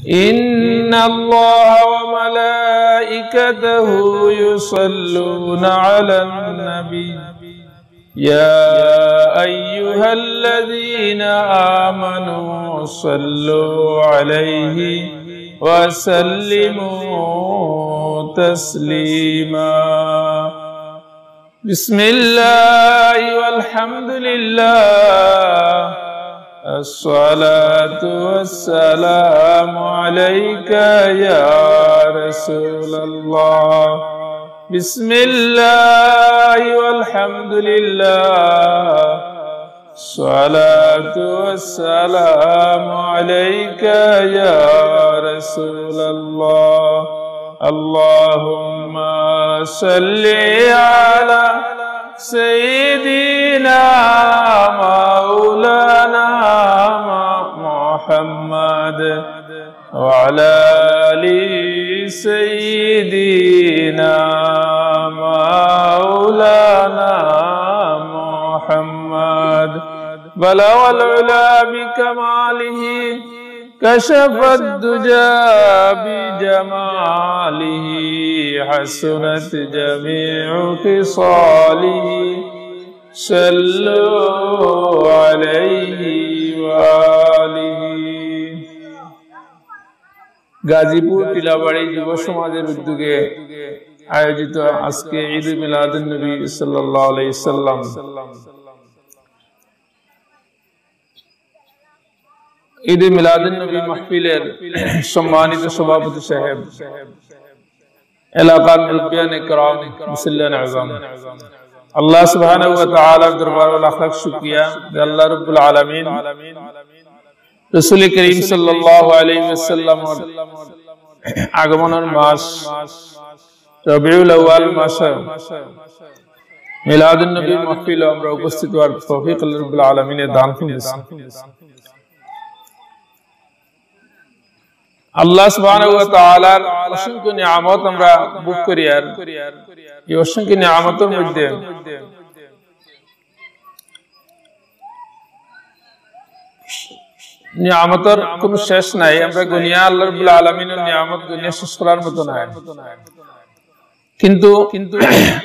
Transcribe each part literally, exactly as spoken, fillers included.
إن الله وملائكته يصلون على النبي، يا أيها الذين آمنوا صلوا عليه وسلموا تسليما. بسم الله والحمد لله، الصلاة والسلام عليك يا رسول الله. بسم الله والحمد لله، الصلاة والسلام عليك يا رسول الله. اللهم صل على سيدنا مولانا محمد وعلى آل سيدنا مولانا محمد. بلغ العلا بكماله، كشف الدجى بجماله، حسنت جميع خصاله، صلوا عليه وآله. গাজীপুর টিলাবাড়ি যুব সমাজের উদ্যোগে আয়োজিত আজকে ঈদে মিলাদুন নবী সাল্লাল্লাহু আলাইহি সাল্লাম ঈদে মিলাদুন নবী মাহফিলের সম্মানিত সভাপতি সাহেব, এলাকার মুরব্বিয়ানে কেরাম, মুসল্লিয়ানে আযম, আল্লাহ সুবহানাহু ওয়া তাআলার দরবারে লাখ লাখ শুকরিয়া যে আল্লাহ রাব্বুল আলামিন রাসূল করিম সাল্লাল্লাহু আলাইহি ওয়াসাল্লামর আগমনের মাস রবিউল আউয়াল মাসে মিলাদুন নবী মাহফিলো আমরা উপস্থিত হওয়ার তৌফিক আল্লাহ রাব্বুল আলামিনে দান করেছেন। আল্লাহ সুবহানাহু ওয়া তাআলার অসংখ্য নিয়ামত আমরা ভোগ করি, আর এই অসংখ্য নিয়ামতের মধ্যে নিয়ামতর কোনো শেষ নাই। আমরা গুনিয়া আল্লাহ রাব্বুল আলামিনের নিয়ামত গুনিয়া শেষ করার মতো নাই। কিন্তু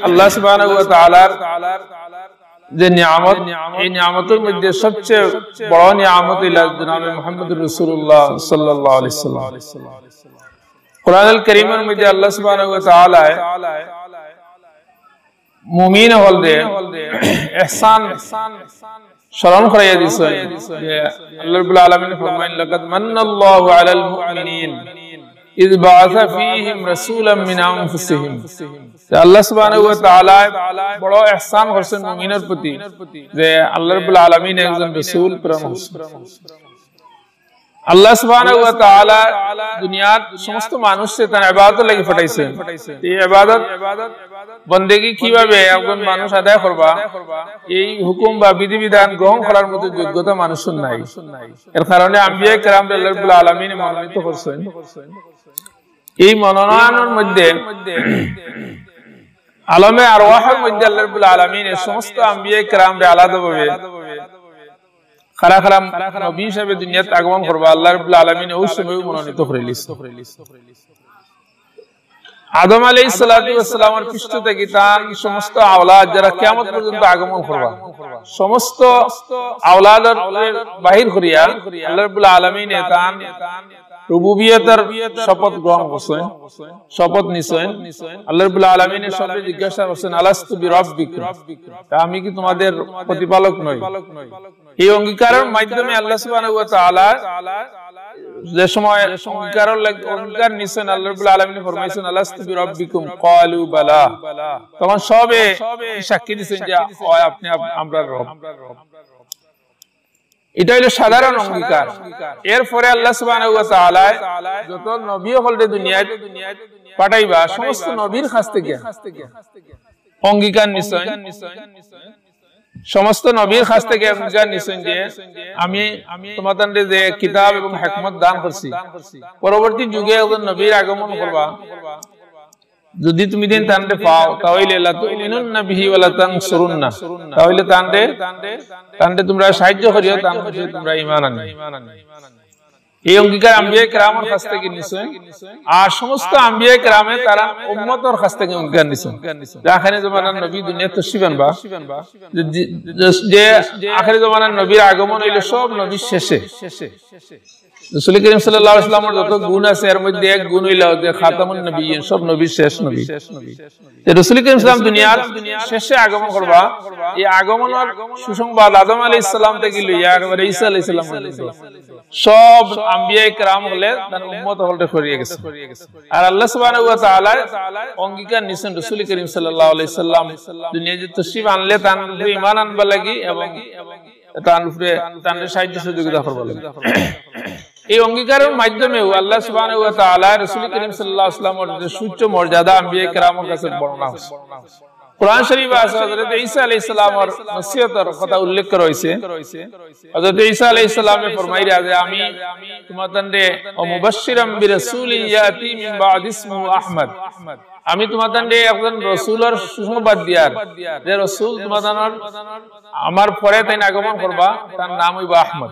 আল্লাহ সুবহানাহু ওয়া তাআলার যে নিয়ামত, এই নিয়ামতের মধ্যে সবচেয়ে বড় নিয়ামত হইল জনাবে মুহাম্মদুর রাসূলুল্লাহ সাল্লাল্লাহু আলাইহি ওয়াসাল্লাম। কোরআনুল করিমের মধ্যে আল্লাহ সুবহানাহু ওয়া তাআলা মুমিন অকলরে ইহসান স্মরণ করাইয়া দিছেন যে আল্লাহ রাব্বুল আলামিন ফরমাইন, "লাকাদ মান্নাল্লাহু আলাল মুমিনিন ইয বাআসা ফীহিম রাসূলাম মিন আনফুসিহিম।" যে আল্লাহ সুবহানাহু ওয়া তাআলা বড় ইহসান করছেন মুমিনের প্রতি, যে আল্লাহ রাব্বুল আলামিন একজন রাসূল প্রেরণ করছেন। আল্লাহ সুবহানাহু ওয়া তাআলা দুনিয়ার সমস্ত মানুষরে তান ইবাদতর লাগি পাঠাইছেন। এই ইবাদত বন্দেগী কিভাবে একজন মানুষ আদায় করবা, এই হুকুম বা বিধিবিধান গ্রহণ করার মতো যোগ্যতা মানুষের নাই। এর কারণে আম্বিয়া কেরামরে আল্লাহ রাব্বুল আলামিন মনোনীত করছেন। এই মনোনয়নের মধ্যে আলমে আরওয়াহের মধ্যে আল্লাহ রাব্বুল আলামিন এই সমস্ত আম্বিয়া কেরামরে আলাদাভাবে কারা কারা নবী হিসাবে দুনিয়াত আগমন করবা, আল্লাহ রাব্বুল আলামিন ওই সময় মনোনীত করিলিছেন। আদম আলাইহিস সালাতু ওয়াস সালামের পৃষ্ঠ থাকি তান সমস্ত আওলাদ যারা কিয়ামত পর্যন্ত আগমন করবা, সমস্ত আওলাদর বাহির করিয়া আল্লাহ রাব্বুল আলামিনে তান রুবুবিয়তর শপথ গ্রহণ করছেন, শপথ নিছেন। আল্লাহ রাব্বুল আলামিনে সবরে জিজ্ঞাসা করছেন, "আলাস্তু বিরাব্বিকুম?" তা আমি কি তোমাদের প্রতিপালক নই? এই অঙ্গীকারের মাধ্যমে আল্লাহ সুবহানাহু ওয়া তাআলা যে সময় অঙ্গীকারের লাগ-, অঙ্গীকার নিছেন, আল্লাহ রাব্বুল আলামিন ফরমাইছেন, "আলাস্তু বিরাব্বিকুম?" ক্বালু বালা। তখন সবে সাক্ষী দিছেন যে, "অয় আপনি আপ-, আমরার রব।" এটা হইল সাধারণ অঙ্গীকার। এরপরে আল্লাহ সুবহানাহু ওয়া তাআলা যত নবী অকলরে দুনিয়াত পাঠাইবা, সমস্ত নবীর কাছ থেকে অঙ্গীকার নিছেন। সমস্ত নবীর কাছ থেকে অঙ্গীকার নিছেন যে, "আমি তোমাদের যে কিতাব এবং হিকমত দান করছি, পরবর্তী যুগে একজন নবীর আগমন করবা, যদি তুমি দিন তানরে পাও, তাহলে লাতুমিনুন্না বিহি ওয়া লাতানসুরুন্না, তাহলে তানরে, তানরে তোমরা সাহায্য করিও, তান উপরে তোমরা ঈমান আনিও।" এই অঙ্গীকার আম্বিয়া কেরামর কাছ থাকি নিছইন। আর সমস্ত আম্বিয়া কেরামে তারা উম্মতর কাছ থাকি অঙ্গীকার নিছইন। যে আখেরি জমানার নবী দুনিয়াত তশরিফ আনবা, যে, যে, যে আখেরি জমানার নবীর আগমন অইলো সব নবীর শেষে। রাসূল করিম সাল্লাল্লাহু আলাইহি ওয়াসাল্লামর যত গুণ আছে, এর মধ্যে এক গুণ অইলো যে খাতামুন নবিয়্যিন, সব নবীর শেষ নবী। যে রাসূল করিম সাল্লাম দুনিয়ার শেষে আগমন করবা, এই আগমনর সুসংবাদ আদম আলাইহিস সালাম থাকি লইয়া একেবারে ঈসা আলাইহিস সালাম পর্যন্ত সব আম্বিয়া কেরাম অকলে তান উম্মত অকলরে করিয়া গেছে। আর আল্লাহ সুবহানাহু ওয়া তাআলা অঙ্গীকার নিছেন রাসূল করিম সাল্লাল্লাহু আলাইহি ওয়াসাল্লাম দুনিয়াত যে তশরিফ আনলে তান উপরে ঈমান আনবার লাগি এবং তান উপরে, তানরে সাহায্য সহযোগিতা করবার লাগি। এই অঙ্গীকারর মাধ্যমেউ আল্লাহ সুবহানাহু ওয়া তাআলা রাসূল করিম সাল্লাল্লাহু আলাইহি ওয়াসাল্লামর যে সুউচ্চ মর্যাদা আম্বিয়া কেরামর কাছে বর্ণনা অইছে। কোরআন শরীফে আছে, হযরত ঈসা আলাইহিস সালামর নসিহতর কথা উল্লেখ করা অইছে। হযরত ঈসা আলাইহিস সালামে ফরমাইরা যে, "আমি তুমাতানরে, ওয়া মুবাশশিরাম বিরাসূলিন ইয়াতি মিন বাদি ইসমুহু আহমদ, আমি তুমাতানরে একজন রসুলর সুসংবাদ দিয়ার, যে রসুল তুমাতানর আমার পরে তাইন আগমন করবা, তান নাম অইবো আহমদ।"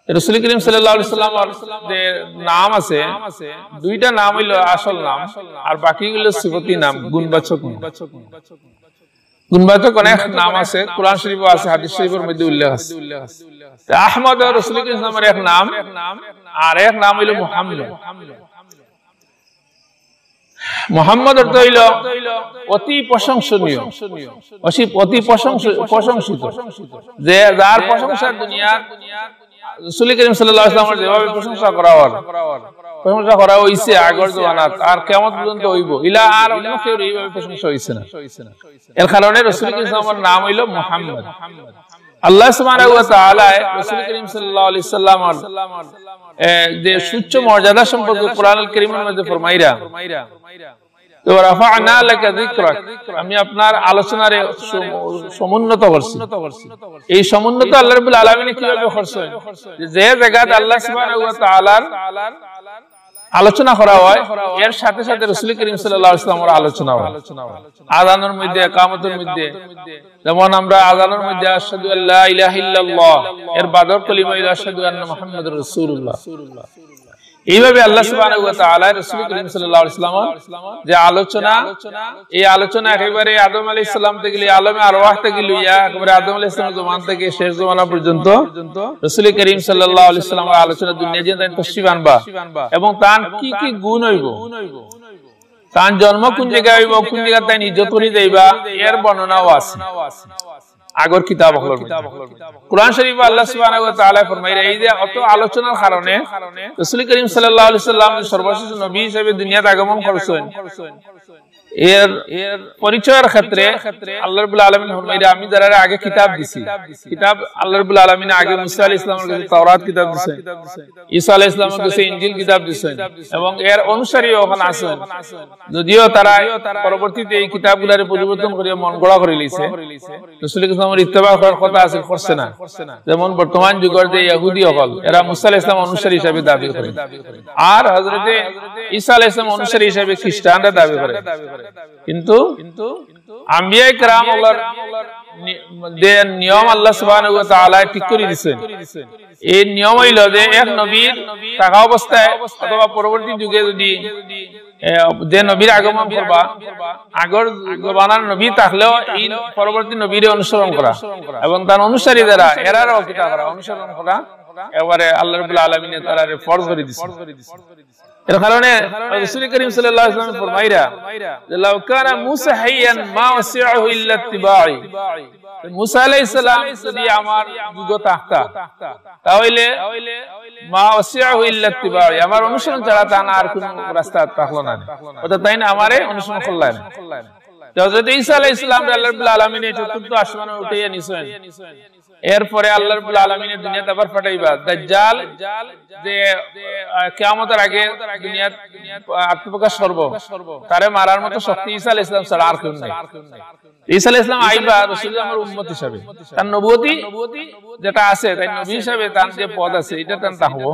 রাসূল করিম সাল্লাল্লাহু আলাইহি ওয়াসাল্লামর যে নাম আছে, দুইটা নাম অইলো আসল নাম, আর বাকি অইলো সিফতি নাম, গুণবাচক নাম। গুণবাচক অনেক নাম আছে, কোরআন শরীফও আছে, হাদিস শরীফর মধ্যে উল্লেখ আছে। তে আহমদ রাসূল করিম সাল্লাল্লাহু আলাইহি ওয়াসাল্লামর এক নাম, আর এক নাম অইলো মুহাম্মদ। মুহাম্মদ অর্থ অইলো অতি প্রশংসনীয়, অতি, অতি প্রশংস-, প্রশংসিত, যে যার প্রশংসা দুনিয়ার রাসূল করিম সাল্লাল্লাহু আলাইহি ওয়াসাল্লামর যেভাবে প্রশংসা করা অর, প্রশংসা করা অইছে আগর জমানাত, আর কিয়ামত পর্যন্ত অইবো, ইলা আর অন্য কেউর এইভাবে প্রশংসা অইছে না। এর কারণে রাসূল করিম সাল্লাল্লাহু আলাইহি ওয়াসাল্লামর নাম অইলো মুহাম্মদ। আল্লাহ সুবহানাহু ওয়া তাআলা রাসূল করিম সাল্লাল্লাহু আলাইহি ওয়াসাল্লামর, এ, যে সুউচ্চ মর্যাদা সম্পর্কে কোরআনুল করিমর মধ্যে ফরমাইরা, তো রাফা'না লাকা যিকরাক, আমি আপনার আলোচনারে সম-, সমুন্নত করছি। এই সমুন্নত আল্লাহ রাব্বুল আলামিনে কিভাবে করছেন? যে, যে জাগাত আল্লাহ সুবহানাহু ওয়া তাআলার আলোচনা করা অয়, এর সাথে সাথে রাসূল করিম সাল্লাল্লাহু আলাইহি ওয়াসাল্লামর আলোচনা অয়। আজানর মধ্যে, ইকামতর মধ্যে, যেমন আমরা আজানর মধ্যে আশহাদু আল্লা ইলাহা ইল্লাল্লাহ, এর বাদর কলিমা অইলো আশহাদু আন্না মুহাম্মাদুর রাসূলুল্লাহ। এইভাবে আল্লাহ সুবহানাহু ওয়া তাআলা রাসূল করিম সাল্লাল্লাহু আলাইহি ওয়াসাল্লামর যে আলোচনা, এই আলোচনা একেবারে আদম আলাইহিস সালাম থাকি লইয়া, আলমে আরওয়াহ থাকি লইয়া, একেবারে আদম আলাইহিস সালামর জমানা থাকি শেষ জমানা পর্যন্ত রাসূল করিম সাল্লাল্লাহু আলাইহি ওয়াসাল্লামর আলোচনা দুনিয়া যে তাইন তশরিফ আনবা এবং তান কি কি গুণ অইবো, তান জন্ম কোন জাগাত অইবো, কোন জাগাত তাইন হিজরত করি যাইবা, এর বর্ণনাও আছে আগর কিতাব অকলর মধ্যে। কোরআন শরীফে আল্লাহ সুবহানাহু ওয়া তাআলা ফরমাইরা, এই যে অত আলোচনার কারণে রাসূল করিম সাল্লাল্লাহু আলাইহি ওয়াসাল্লাম সর্বশেষ নবী হিসাবে দুনিয়াত আগমন করছেন, এর পরিচয়ের ক্ষেত্রে আল্লাহ রাব্বুল আলামিন ফরমাইরা, আমি যারারে আগে কিতাব দিছি, কিতাব আল্লাহ রাব্বুল আলামিন আগে মুসা আলাইহিস সালামর কাছে তাওরাত কিতাব দিছেন, ঈসা আলাইহিস সালামর কাছে ইনজিল কিতাব দিছেন, এবং এর অনুসারী অখন আছেন। যদিও তারা পরবর্তীতে এই কিতাবগুলারে পরিবর্তন করিয়া মন গড়া করি লইছে, রাসূল ইসলামের ইত্তেবা করার কথা আছে, করছে না। যেমন বর্তমান যুগর যে ইহুদি অকল, এরা মুসা আলাইহিস সালাম অনুসারী হিসাবে দাবি করে, আর হযরতে ঈসা আলাইহিস সালাম অনুসারী হিসাবে খ্রিস্টানরা দাবি করে। কিন্তু আম্বিয়া কেরাম অকলর নি-, যে নিয়ম আল্লাহ সুবহানাহু ওয়া তাআলা ঠিক করি দিছেন, এই নিয়ম অইলো যে এক নবীর থাকা অবস্থায় অথবা পরবর্তী যুগে যদি, এ, যে নবীর আগমন করবা, আগর জমানার নবী থাকলেও এই পরবর্তী নবীরে অনুসরণ করা এবং তার অনুসারী যারা, এরারও কিতা করা, অনুসরণ করা, এবারে আল্লাহ রাব্বুল আলামিনে তারারে ফরজ করি দিছেন। এর কারণে রাসূল করিম সাল্লাল্লাহু আলাইহি ওয়াসাল্লাম ফরমাইরা যে, "লাউ কানা মূসা হাইয়ান মা ওয়াসিআহু ইল্লা ইত্তিবাই।" মূসা আলাইহিস সালাম যদি আমার যুগে থাকতা, তাহলে মা ওয়াসিআহু ইল্লা ইত্তিবাই, আমার অনুসরণ ছাড়া তান আর কোনো রাস্তা থাকলো না। অর্থাৎ তাইন আমারে অনুসরণ করলা না। তো হযরত ঈসা আলাইহিস সালামরে আল্লাহ রাব্বুল আলামিনে চতুর্থ আসমানে উঠাইয়া নিছেন। এরপরে আল্লাহ রাব্বুল আলামিনে দুনিয়াত আবার পাঠাইবা। দাজ্জাল যে, আহ, কিয়ামতের আগে দুনিয়াত, আহ, আত্মপ্রকাশ করব, তারে মারার মতো শক্তি ঈসা আলাইহিস সালাম ছাড়া আর কেউ নাই। ঈসা আলাইহিস সালাম আইবা রাসূল আমার উম্মত হিসাবে। তার নবুয়তি যেটা আছে, তাই নবী হিসাবে তার যে পদ আছে, এটা তার থাকবো।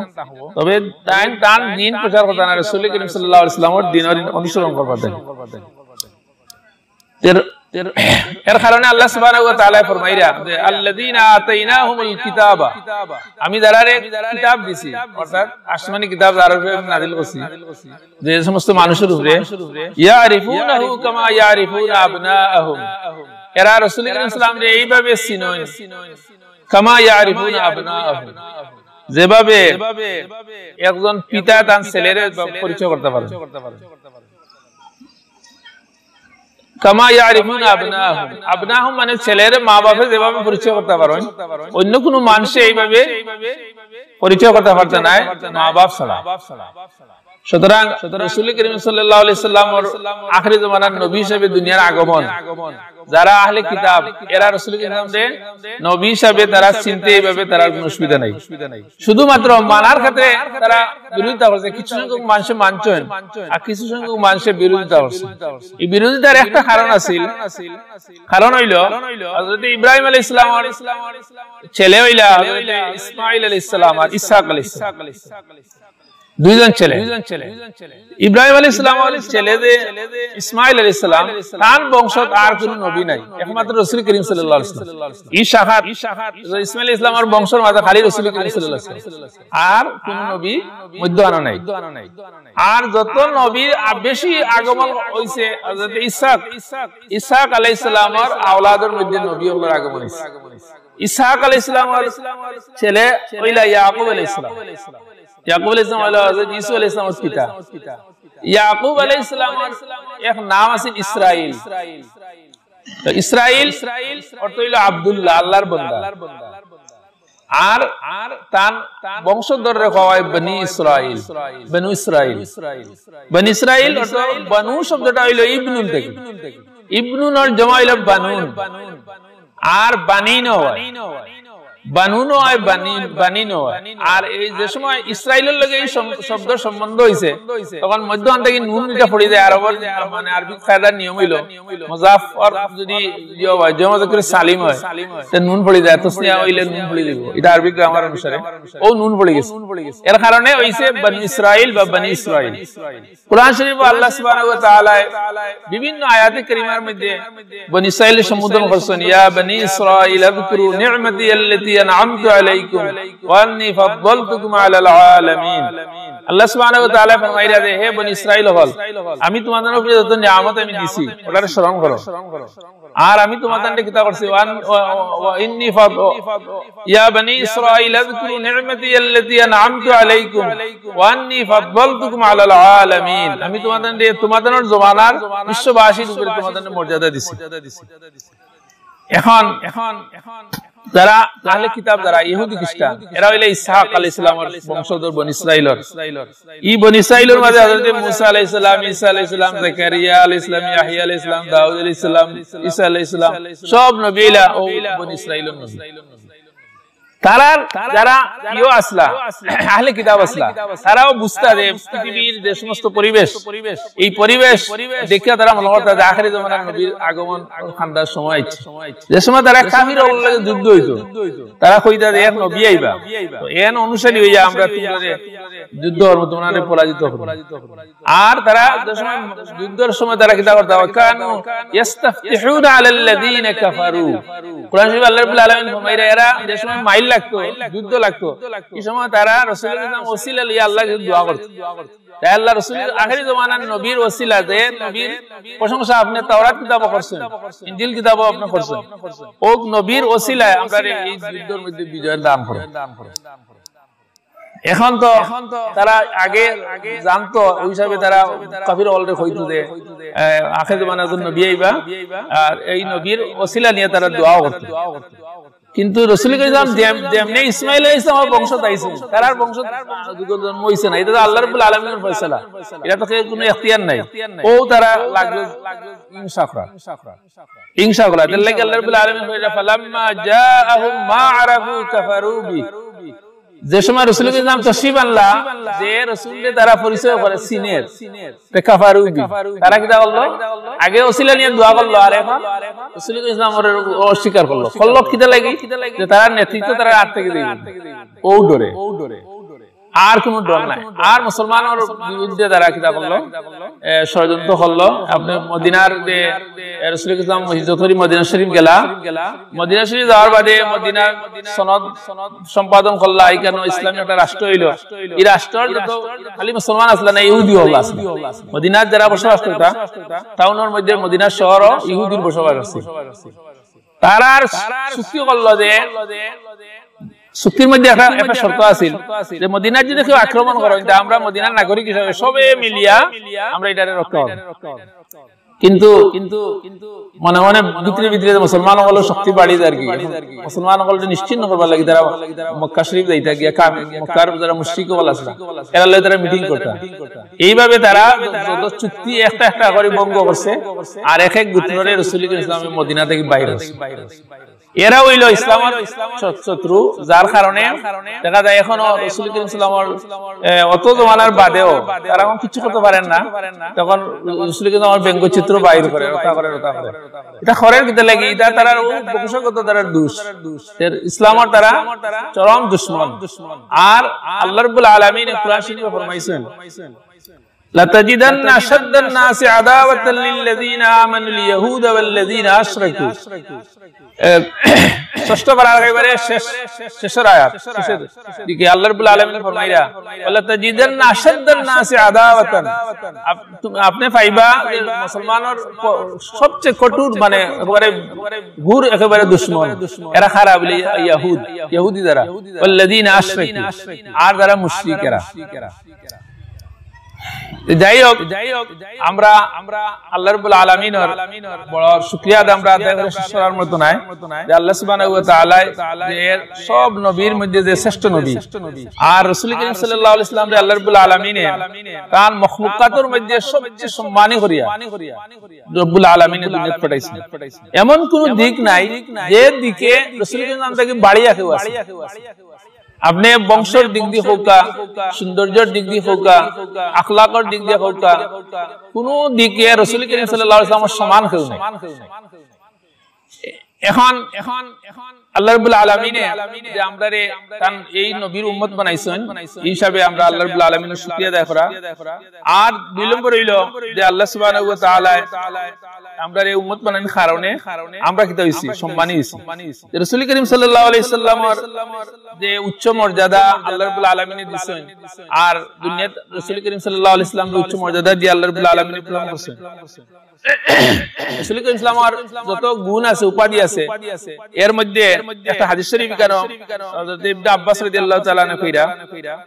তবে তাই তার দ্বীন প্রচার করতা না, রাসূল করিম সাল্লাল্লাহু আলাইহি ওয়াসাল্লামের দ্বীনের অনুসরণ করবা তাই। এর এর, এর কারণে আল্লাহ সুবহানাহু ওয়া তাআলা ফরমাইরা যে, "আল্লাযীনা আতাইনাহুমুল কিতাবা", আমি যারারে কিতাব দিছি, অর্থাৎ আসমানি কিতাব যারার উপরে আমি নাজিল করছি, যে সমস্ত মানুষের উপরে, "ইয়ারিফুনাহু কামা ইয়ারিফুনা আবনাআহুম", এরা রাসূল করিম সাল্লাল্লাহু আলাইহি ওয়াসাল্লামরে এইভাবে চিনইন, "কামা ইয়ারিফুনা আবনাআহুম", যেভাবে একজন পিতা তার ছেলেরে পরিচয় করতে পারে। "কামা ইয়ারিফুনা আবনাআহুম", আবনাআহুম মানে ছেলেরে মা বাপে যেভাবে পরিচয় করতে পারইন, অন্য কোনো মানুষে এইভাবে পরিচয় করতে পারতো নায় মা বাপ ছাড়া। সুতরাং রাসূল করিম সাল্লাল্লাহু আলাইহি ওয়াসাল্লামর আখেরি জমানার নবী হিসাবে দুনিয়ার আগমন, যারা আহলে কিতাব, এরা রাসূল করিম সাল্লাল্লাহু আলাইহি ওয়াসাল্লামরে নবী হিসাবে তারা চিনতে, এইভাবে তারার কোনো অসুবিধা নাই। শুধুমাত্র মানার ক্ষেত্রে তারা বিরোধিতা করছে, কিছু সংখ্যক মানুষে মানছেন আর কিছু সংখ্যক মানুষে বিরোধিতা করছে। এই বিরোধিতার একটা কারণ আছিল, কারণ অইলো হযরত ইব্রাহিম আলাইহিস সালামর ছেলে অইলা হযরত ইসমাইল আলাইহিস সালাম আর ইসহাক আলাইহিস সালাম, দুইজন ছেলে। ইব্রাহিম আলাইহিস সালামর ছেলে যে ইসমাইল আলাইহিস সালাম, তার বংশত আর কোনো নবী নাই, একমাত্র রাসূল করিম সাল্লাল্লাহু আলাইহি ওয়াসাল্লাম। এই শাখাত ইসমাইল আলাইহিস সালামর বংশর মাঝে খালি রাসূল করিম সাল্লাল্লাহু আলাইহি ওয়াসাল্লাম, আর কোনো নবী মধ্যখানো নাই। আর যত নবীর আ-, বেশি আগমন অইছে হযরত ইসহাক, ইসহাক আলাইহিস সালামর আওলাদর মধ্যে নবী অকলর আগমন অইছে। ইসহাক আলাইহিস সালামর ছেলে অইলা ইয়াকুব আলাইহিস সালাম। ইয়াকুব আলাইহিস সালাম অইলা হযরত ইউসুফ আলাইহিস সালামর পিতা। ইয়াকুব আলাইহিস সালামর এক নাম আছিল ইসরাইল। তো ইসরাইল অর্থ অইলো আব্দুল্লাহ, আল্লাহর বান্দা। আর, আর তার বংশধররে কওয়া অয় বনি ইসরাইল, বনু ইসরাইল। বনি ইসরাইল অর্থ বনু শব্দটা অইলো ইবনুন থাকি। ইবনুনর জমা অইলো বানুন। আর বানিন অয়। বানুন অয়, বানিন, বানিন অয়। আর এই যে সময় ইসরাইলর লগে এই সম-, শব্দর সম্বন্ধ অইছে, তখন মধ্যখান থাকি নুন ইটা পড়ি যায়। আরবর মানে আরবি কায়দার নিয়ম অইলো, মুজাফফর যদি ইয়ে অয়, জমা মুজাক্কার সালিম অয়, তে নুন পড়ি যায়, তাসনিয়া অইলে নুন পড়ি যাইবো। ইটা আরবি গ্রামার অনুসারে অউ নুন পড়ি গেছে। এর কারণে অইছে বনি ইসরাইল বা বনি ইসরাইল। কোরআন শরীফো আল্লাহ সুবহানাহু ওয়া তাআলা বিভিন্ন আয়াতে কারিমার মধ্যে বনি ইসরাইলরে সম্বোধন করছেন, "ইয়া বনি ইসরাইল আযকুরু নি'মাতি আল্লাতী আন'আমতু আলাইকুম ওয়া আন্নী ফাদ্দালতুকুম আলাল আলামিন।" আল্লাহ সুবহানাহু ওয়া তাআলা ফরমাইরা যে, "হে বনি ইসরাইল অকল, আমি তোমাদের উপরে যত নিয়ামত আমি দিছি, ওটারে স্মরণ করো।" আর আমি তোমাদের কিতা করছি, ওয়ান-, ওয়া-, ওয়া-, ওয়া ইন্নী ফাদ-, ইয়া বনি ইসরাইল আযকুরু নি'মাতি আল্লাতী আন'আমতু আলাইকুম ওয়া আন্নী ফাদ্দালতুকুম আলাল আলামিন। আমি তোমাদের, তোমাদের জমানার বিশ্ববাসীর উপরে তোমাদের মর্যাদা দিছি। এখন, এখন যারা আহলে কিতাব, যারা ইহুদি খ্রিস্টান, এরা অইলা ইসহাক আলাইহিস সালামর বংশধর বনি ইসরাইলর। ই বনি ইসরাইলর মাঝে হযরত মুসা আলাইহিস সালাম, ঈসা আলাইহিস সালাম, জাকারিয়া আলাইহিস সালাম, ইয়াহইয়া আলাইহিস সালাম, দাউদ আলাইহিস সালাম, ঈসা আলাইহিস সালাম, সব নবী অইলা অউ বনি ইসরাইলর নবী। তারার যারা ইয়ো আছলা, আহলে কিতাব আছলা, তারাও বুঝতা যে পৃথিবীর যে সমস্ত পরিবেশ, এই পরিবেশ দেখিয়া তারা মনে করতা যে আখেরি জমানার নবীর আগমন খান্দার সময় আইছে। যে সময় তারা কাফির অকলর লগে যুদ্ধ অইতো, তারা কইতা যে এক নবী আইবা, তো এন অনুসারী অইয়া আমরা তুমরারে যুদ্ধ করমু, তুমরারে পরাজিত করমু। আর তারা যে সময় যুদ্ধর সময় তারা কিতা করতা, ওয়া কানু ইয়াস্তাফতিহুনা আলাল্লাযীনা কাফারু। কোরআন শরীফো আল্লাহ রাব্বুল আলামিন ফরমাইরা, এরা যে সময় মাইর লাগতো, যুদ্ধ লাগতো, এই সময় তারা রাসূলুল্লাহ সাল্লাল্লাহু আলাইহি ওয়াসাল্লাম ওসিলা লইয়া আল্লাহর কাছে দোয়া করতো। তাই আল্লাহ রাসূল আখেরি জমানার নবীর ওসিলা, যে নবীর প্রশংসা আপনি তাওরাত কিতাবো করছেন, ইনজিল কিতাবো আপনি করছেন, অউ নবীর ওসিলায় আমরারে এই যুদ্ধর মধ্যে বিজয় দান করো। এখন তো তারা আগে জানতো, অউ হিসাবে তারা কাফির অকলরে কইতো যে, আহ, আখেরি জমানাত একজন নবী আইবা, আর এই নবীর ওসিলা নিয়া তারা দোয়াও করতো। কিন্তু রাসূল করিম যেম-, যেমনে ইসমাইল আলাইহিস সালামর বংশত আইছে, তারার বংশত জন্ম অইছে না, ইটা তো আল্লাহ রাব্বুল আলামিনর ফয়সালা, ইটা তো কেউ কোনো এখতিয়ার নাই। অউ তারা লাগলো হিংসা করা, হিংসা করা। এর লাগি আল্লাহ রাব্বুল আলামিন কইরা, "ফালাম্মা জাআহুম মা আরাফু কাফারু বি।" যে সময় রাসূল করিম তশরিফ আনলা, যে রাসূলরে তারা পরিচয় করে, চিনের, তে কাফারু বি। তারা কিতা করলো? আগে ওসিলা নিয়া দোয়া করলো, আর এখন রাসূল করিম ইসলামরে অস্বীকার করলো। করলো কিতা লাগি? যে তারার নেতৃত্ব তারার আত থাকি যাইবো। অউ ডরে। আর কোনো ডর নাই। আর মুসলমানর বিরুদ্ধে তারা কিতা করলো? এ, ষড়যন্ত্র করলো। আপনে মদিনার যে, এ, রাসূল ইসলাম হিজরত করি মদিনা শরীফ গেলা, মদিনা শরীফ যাওয়ার বাদে মদিনার সনদ সম্পাদন করলা, এখানে ইসলামী একটা রাষ্ট্র অইলো। এই রাষ্ট্রর যত খালি মুসলমান আছলা না, ইহুদি অকল আছলা। মদিনার যারা বসবাস করতা, টাউনর মধ্যে মদিনার শহরও ইহুদির বসবাস আছে। তারা আর চুক্তি করলো যে, চুক্তির মধ্যে একটা, একটা শর্ত আছিল যে মদিনার যদি কেউ আক্রমণ করে, তে আমরা মদিনার নাগরিক হিসাবে সবে মিলিয়া আমরা এটারে রক্ষা করব। কিন্তু, কিন্তু মনে মনে ভিতরে ভিতরে মুসলমান অকলর শক্তি বাড়ি যার কি, মুসলমান অকলরে নিশ্চিহ্ন করবার লাগি তারা মক্কা শরীফ যাইতা গিয়া, কাম-, মক্কার যারা মুশরিক অকল আছলা, এরার লগে তারা মিটিং করতা। এইভাবে তারা যত চুক্তি একটা একটা করি ভঙ্গ করছে, আর এক এক গোত্ররে রাসূল করিম সাল্লাল্লাহু আলাইহি ওয়াসাল্লাম মদিনা থাকি বাইর করছে। এরা অইলো ইসলামর শ-, শত্রু, যার কারণে দেখা যায় এখনো রাসূল করিম সাল্লাল্লাহু আলাইহি ওয়াসাল্লামর, এ, অত জমানার বাদেও তারা এখন কিচ্ছু করতে পারেন না। তখন রাসূল করিম সাল্লাল্লাহু আলাইহি ওয়াসাল্লামর ব্যঙ্গচিত্র বাইর করে, ওটা করে, ওটা করে। এটা করের কিতা লাগি? এটা তারার ও বংশগত তারার দোষ। এর ইসলামর তারা চরম দুশমন। আর আল্লাহ রাব্বুল আলামিন কোরআন শরীফে ফরমাইছেন, "লাতাজিদান্না আশাদ্দান নাসি আদাওয়াতাল লিল্লাযিনা আমানুল ইয়াহুদা ওয়াল্লাযিনা আশরাকু।" এ, ষষ্ঠ পারার একেবারে শেষ, শেষের আয়াত, শেষের দিকে আল্লাহ রাব্বুল আলামিন ফরমাইরা, "ওয়ালাতাজিদান্না আশাদ্দান নাসি আদাওয়াতান।" আপ-, তুমি, আপনি পাইবা যে মুসলমানর ক-, সবচেয়ে কঠোর, মানে, একেবারে ঘোর, একেবারে দুশমন। এরা খারাপ বলে ইয়াহুদ, ইহুদি যারা, ওয়াল্লাযিনা আশরাকু, আর যারা মুশরিক এরা। তো যাই হোক, আমরা, আমরা আল্লাহ রাব্বুল আলামিনর বড় শুকরিয়া আদায় আমরা আদায় করে শেষ করার মতো নাই, যে আল্লাহ সুবহানাহু ওয়া তাআলা যে সব নবীর মধ্যে যে শ্রেষ্ঠ নবী, আর রাসূল করিম সাল্লাল্লাহু আলাইহি ওয়াসাল্লামরে আল্লাহ রাব্বুল আলামিনে তার মখলুকাতর মধ্যে সবচেয়ে সম্মানী করিয়া রাব্বুল আলামিনে দুনিয়াত পাঠাইছেন। এমন কোন দিক নাই যে দিকে রাসূল করিম থাকি বাড়িয়া কেউ আছে। আপনি বংশর দিক দিয়ে হোক, সৌন্দর্যর দিক দিয়ে হোক, আখলাকর দিক দিয়ে হোক, কোনো দিকে রাসূল করিম সাল্লাল্লাহু আলাইহি ওয়াসাল্লামর সমান কেউ নাই। এখন, এখন, এখন আল্লাহ রাব্বুল আলামিনে যে আমরারে তান এই নবীর উম্মত বানাইছেন, এই হিসাবে আমরা আল্লাহ রাব্বুল আলামিনের শুকরিয়া আদায় করা। আর দুই নম্বর অইলো যে আল্লাহ সুবহানাহু ওয়া তাআলা আমরারে উম্মত বানানোর কারণে আমরা কিতা অইছি? সম্মানী অইছি। রাসূল করিম সাল্লাল্লাহু আলাইহি ওয়াসাল্লামর যে উচ্চ মর্যাদা আল্লাহ রাব্বুল আলামিনে দিছেন, আর দুনিয়াত রাসূল করিম সাল্লাল্লাহু আলাইহি ওয়াসাল্লামরে উচ্চ মর্যাদা দিয়া আল্লাহ রাব্বুল আলামিনে প্রেরণ করছেন। রাসূল করিম সাল্লাল্লাহু আলাইহি ওয়াসাল্লামর যত গুণ আছে, উপাধি আছে, এর মধ্যে একটা হাদিস শরীফ কেন হযরত ইবনে আব্বাস রাদিয়াল্লাহু তাআলা আনহু কইরা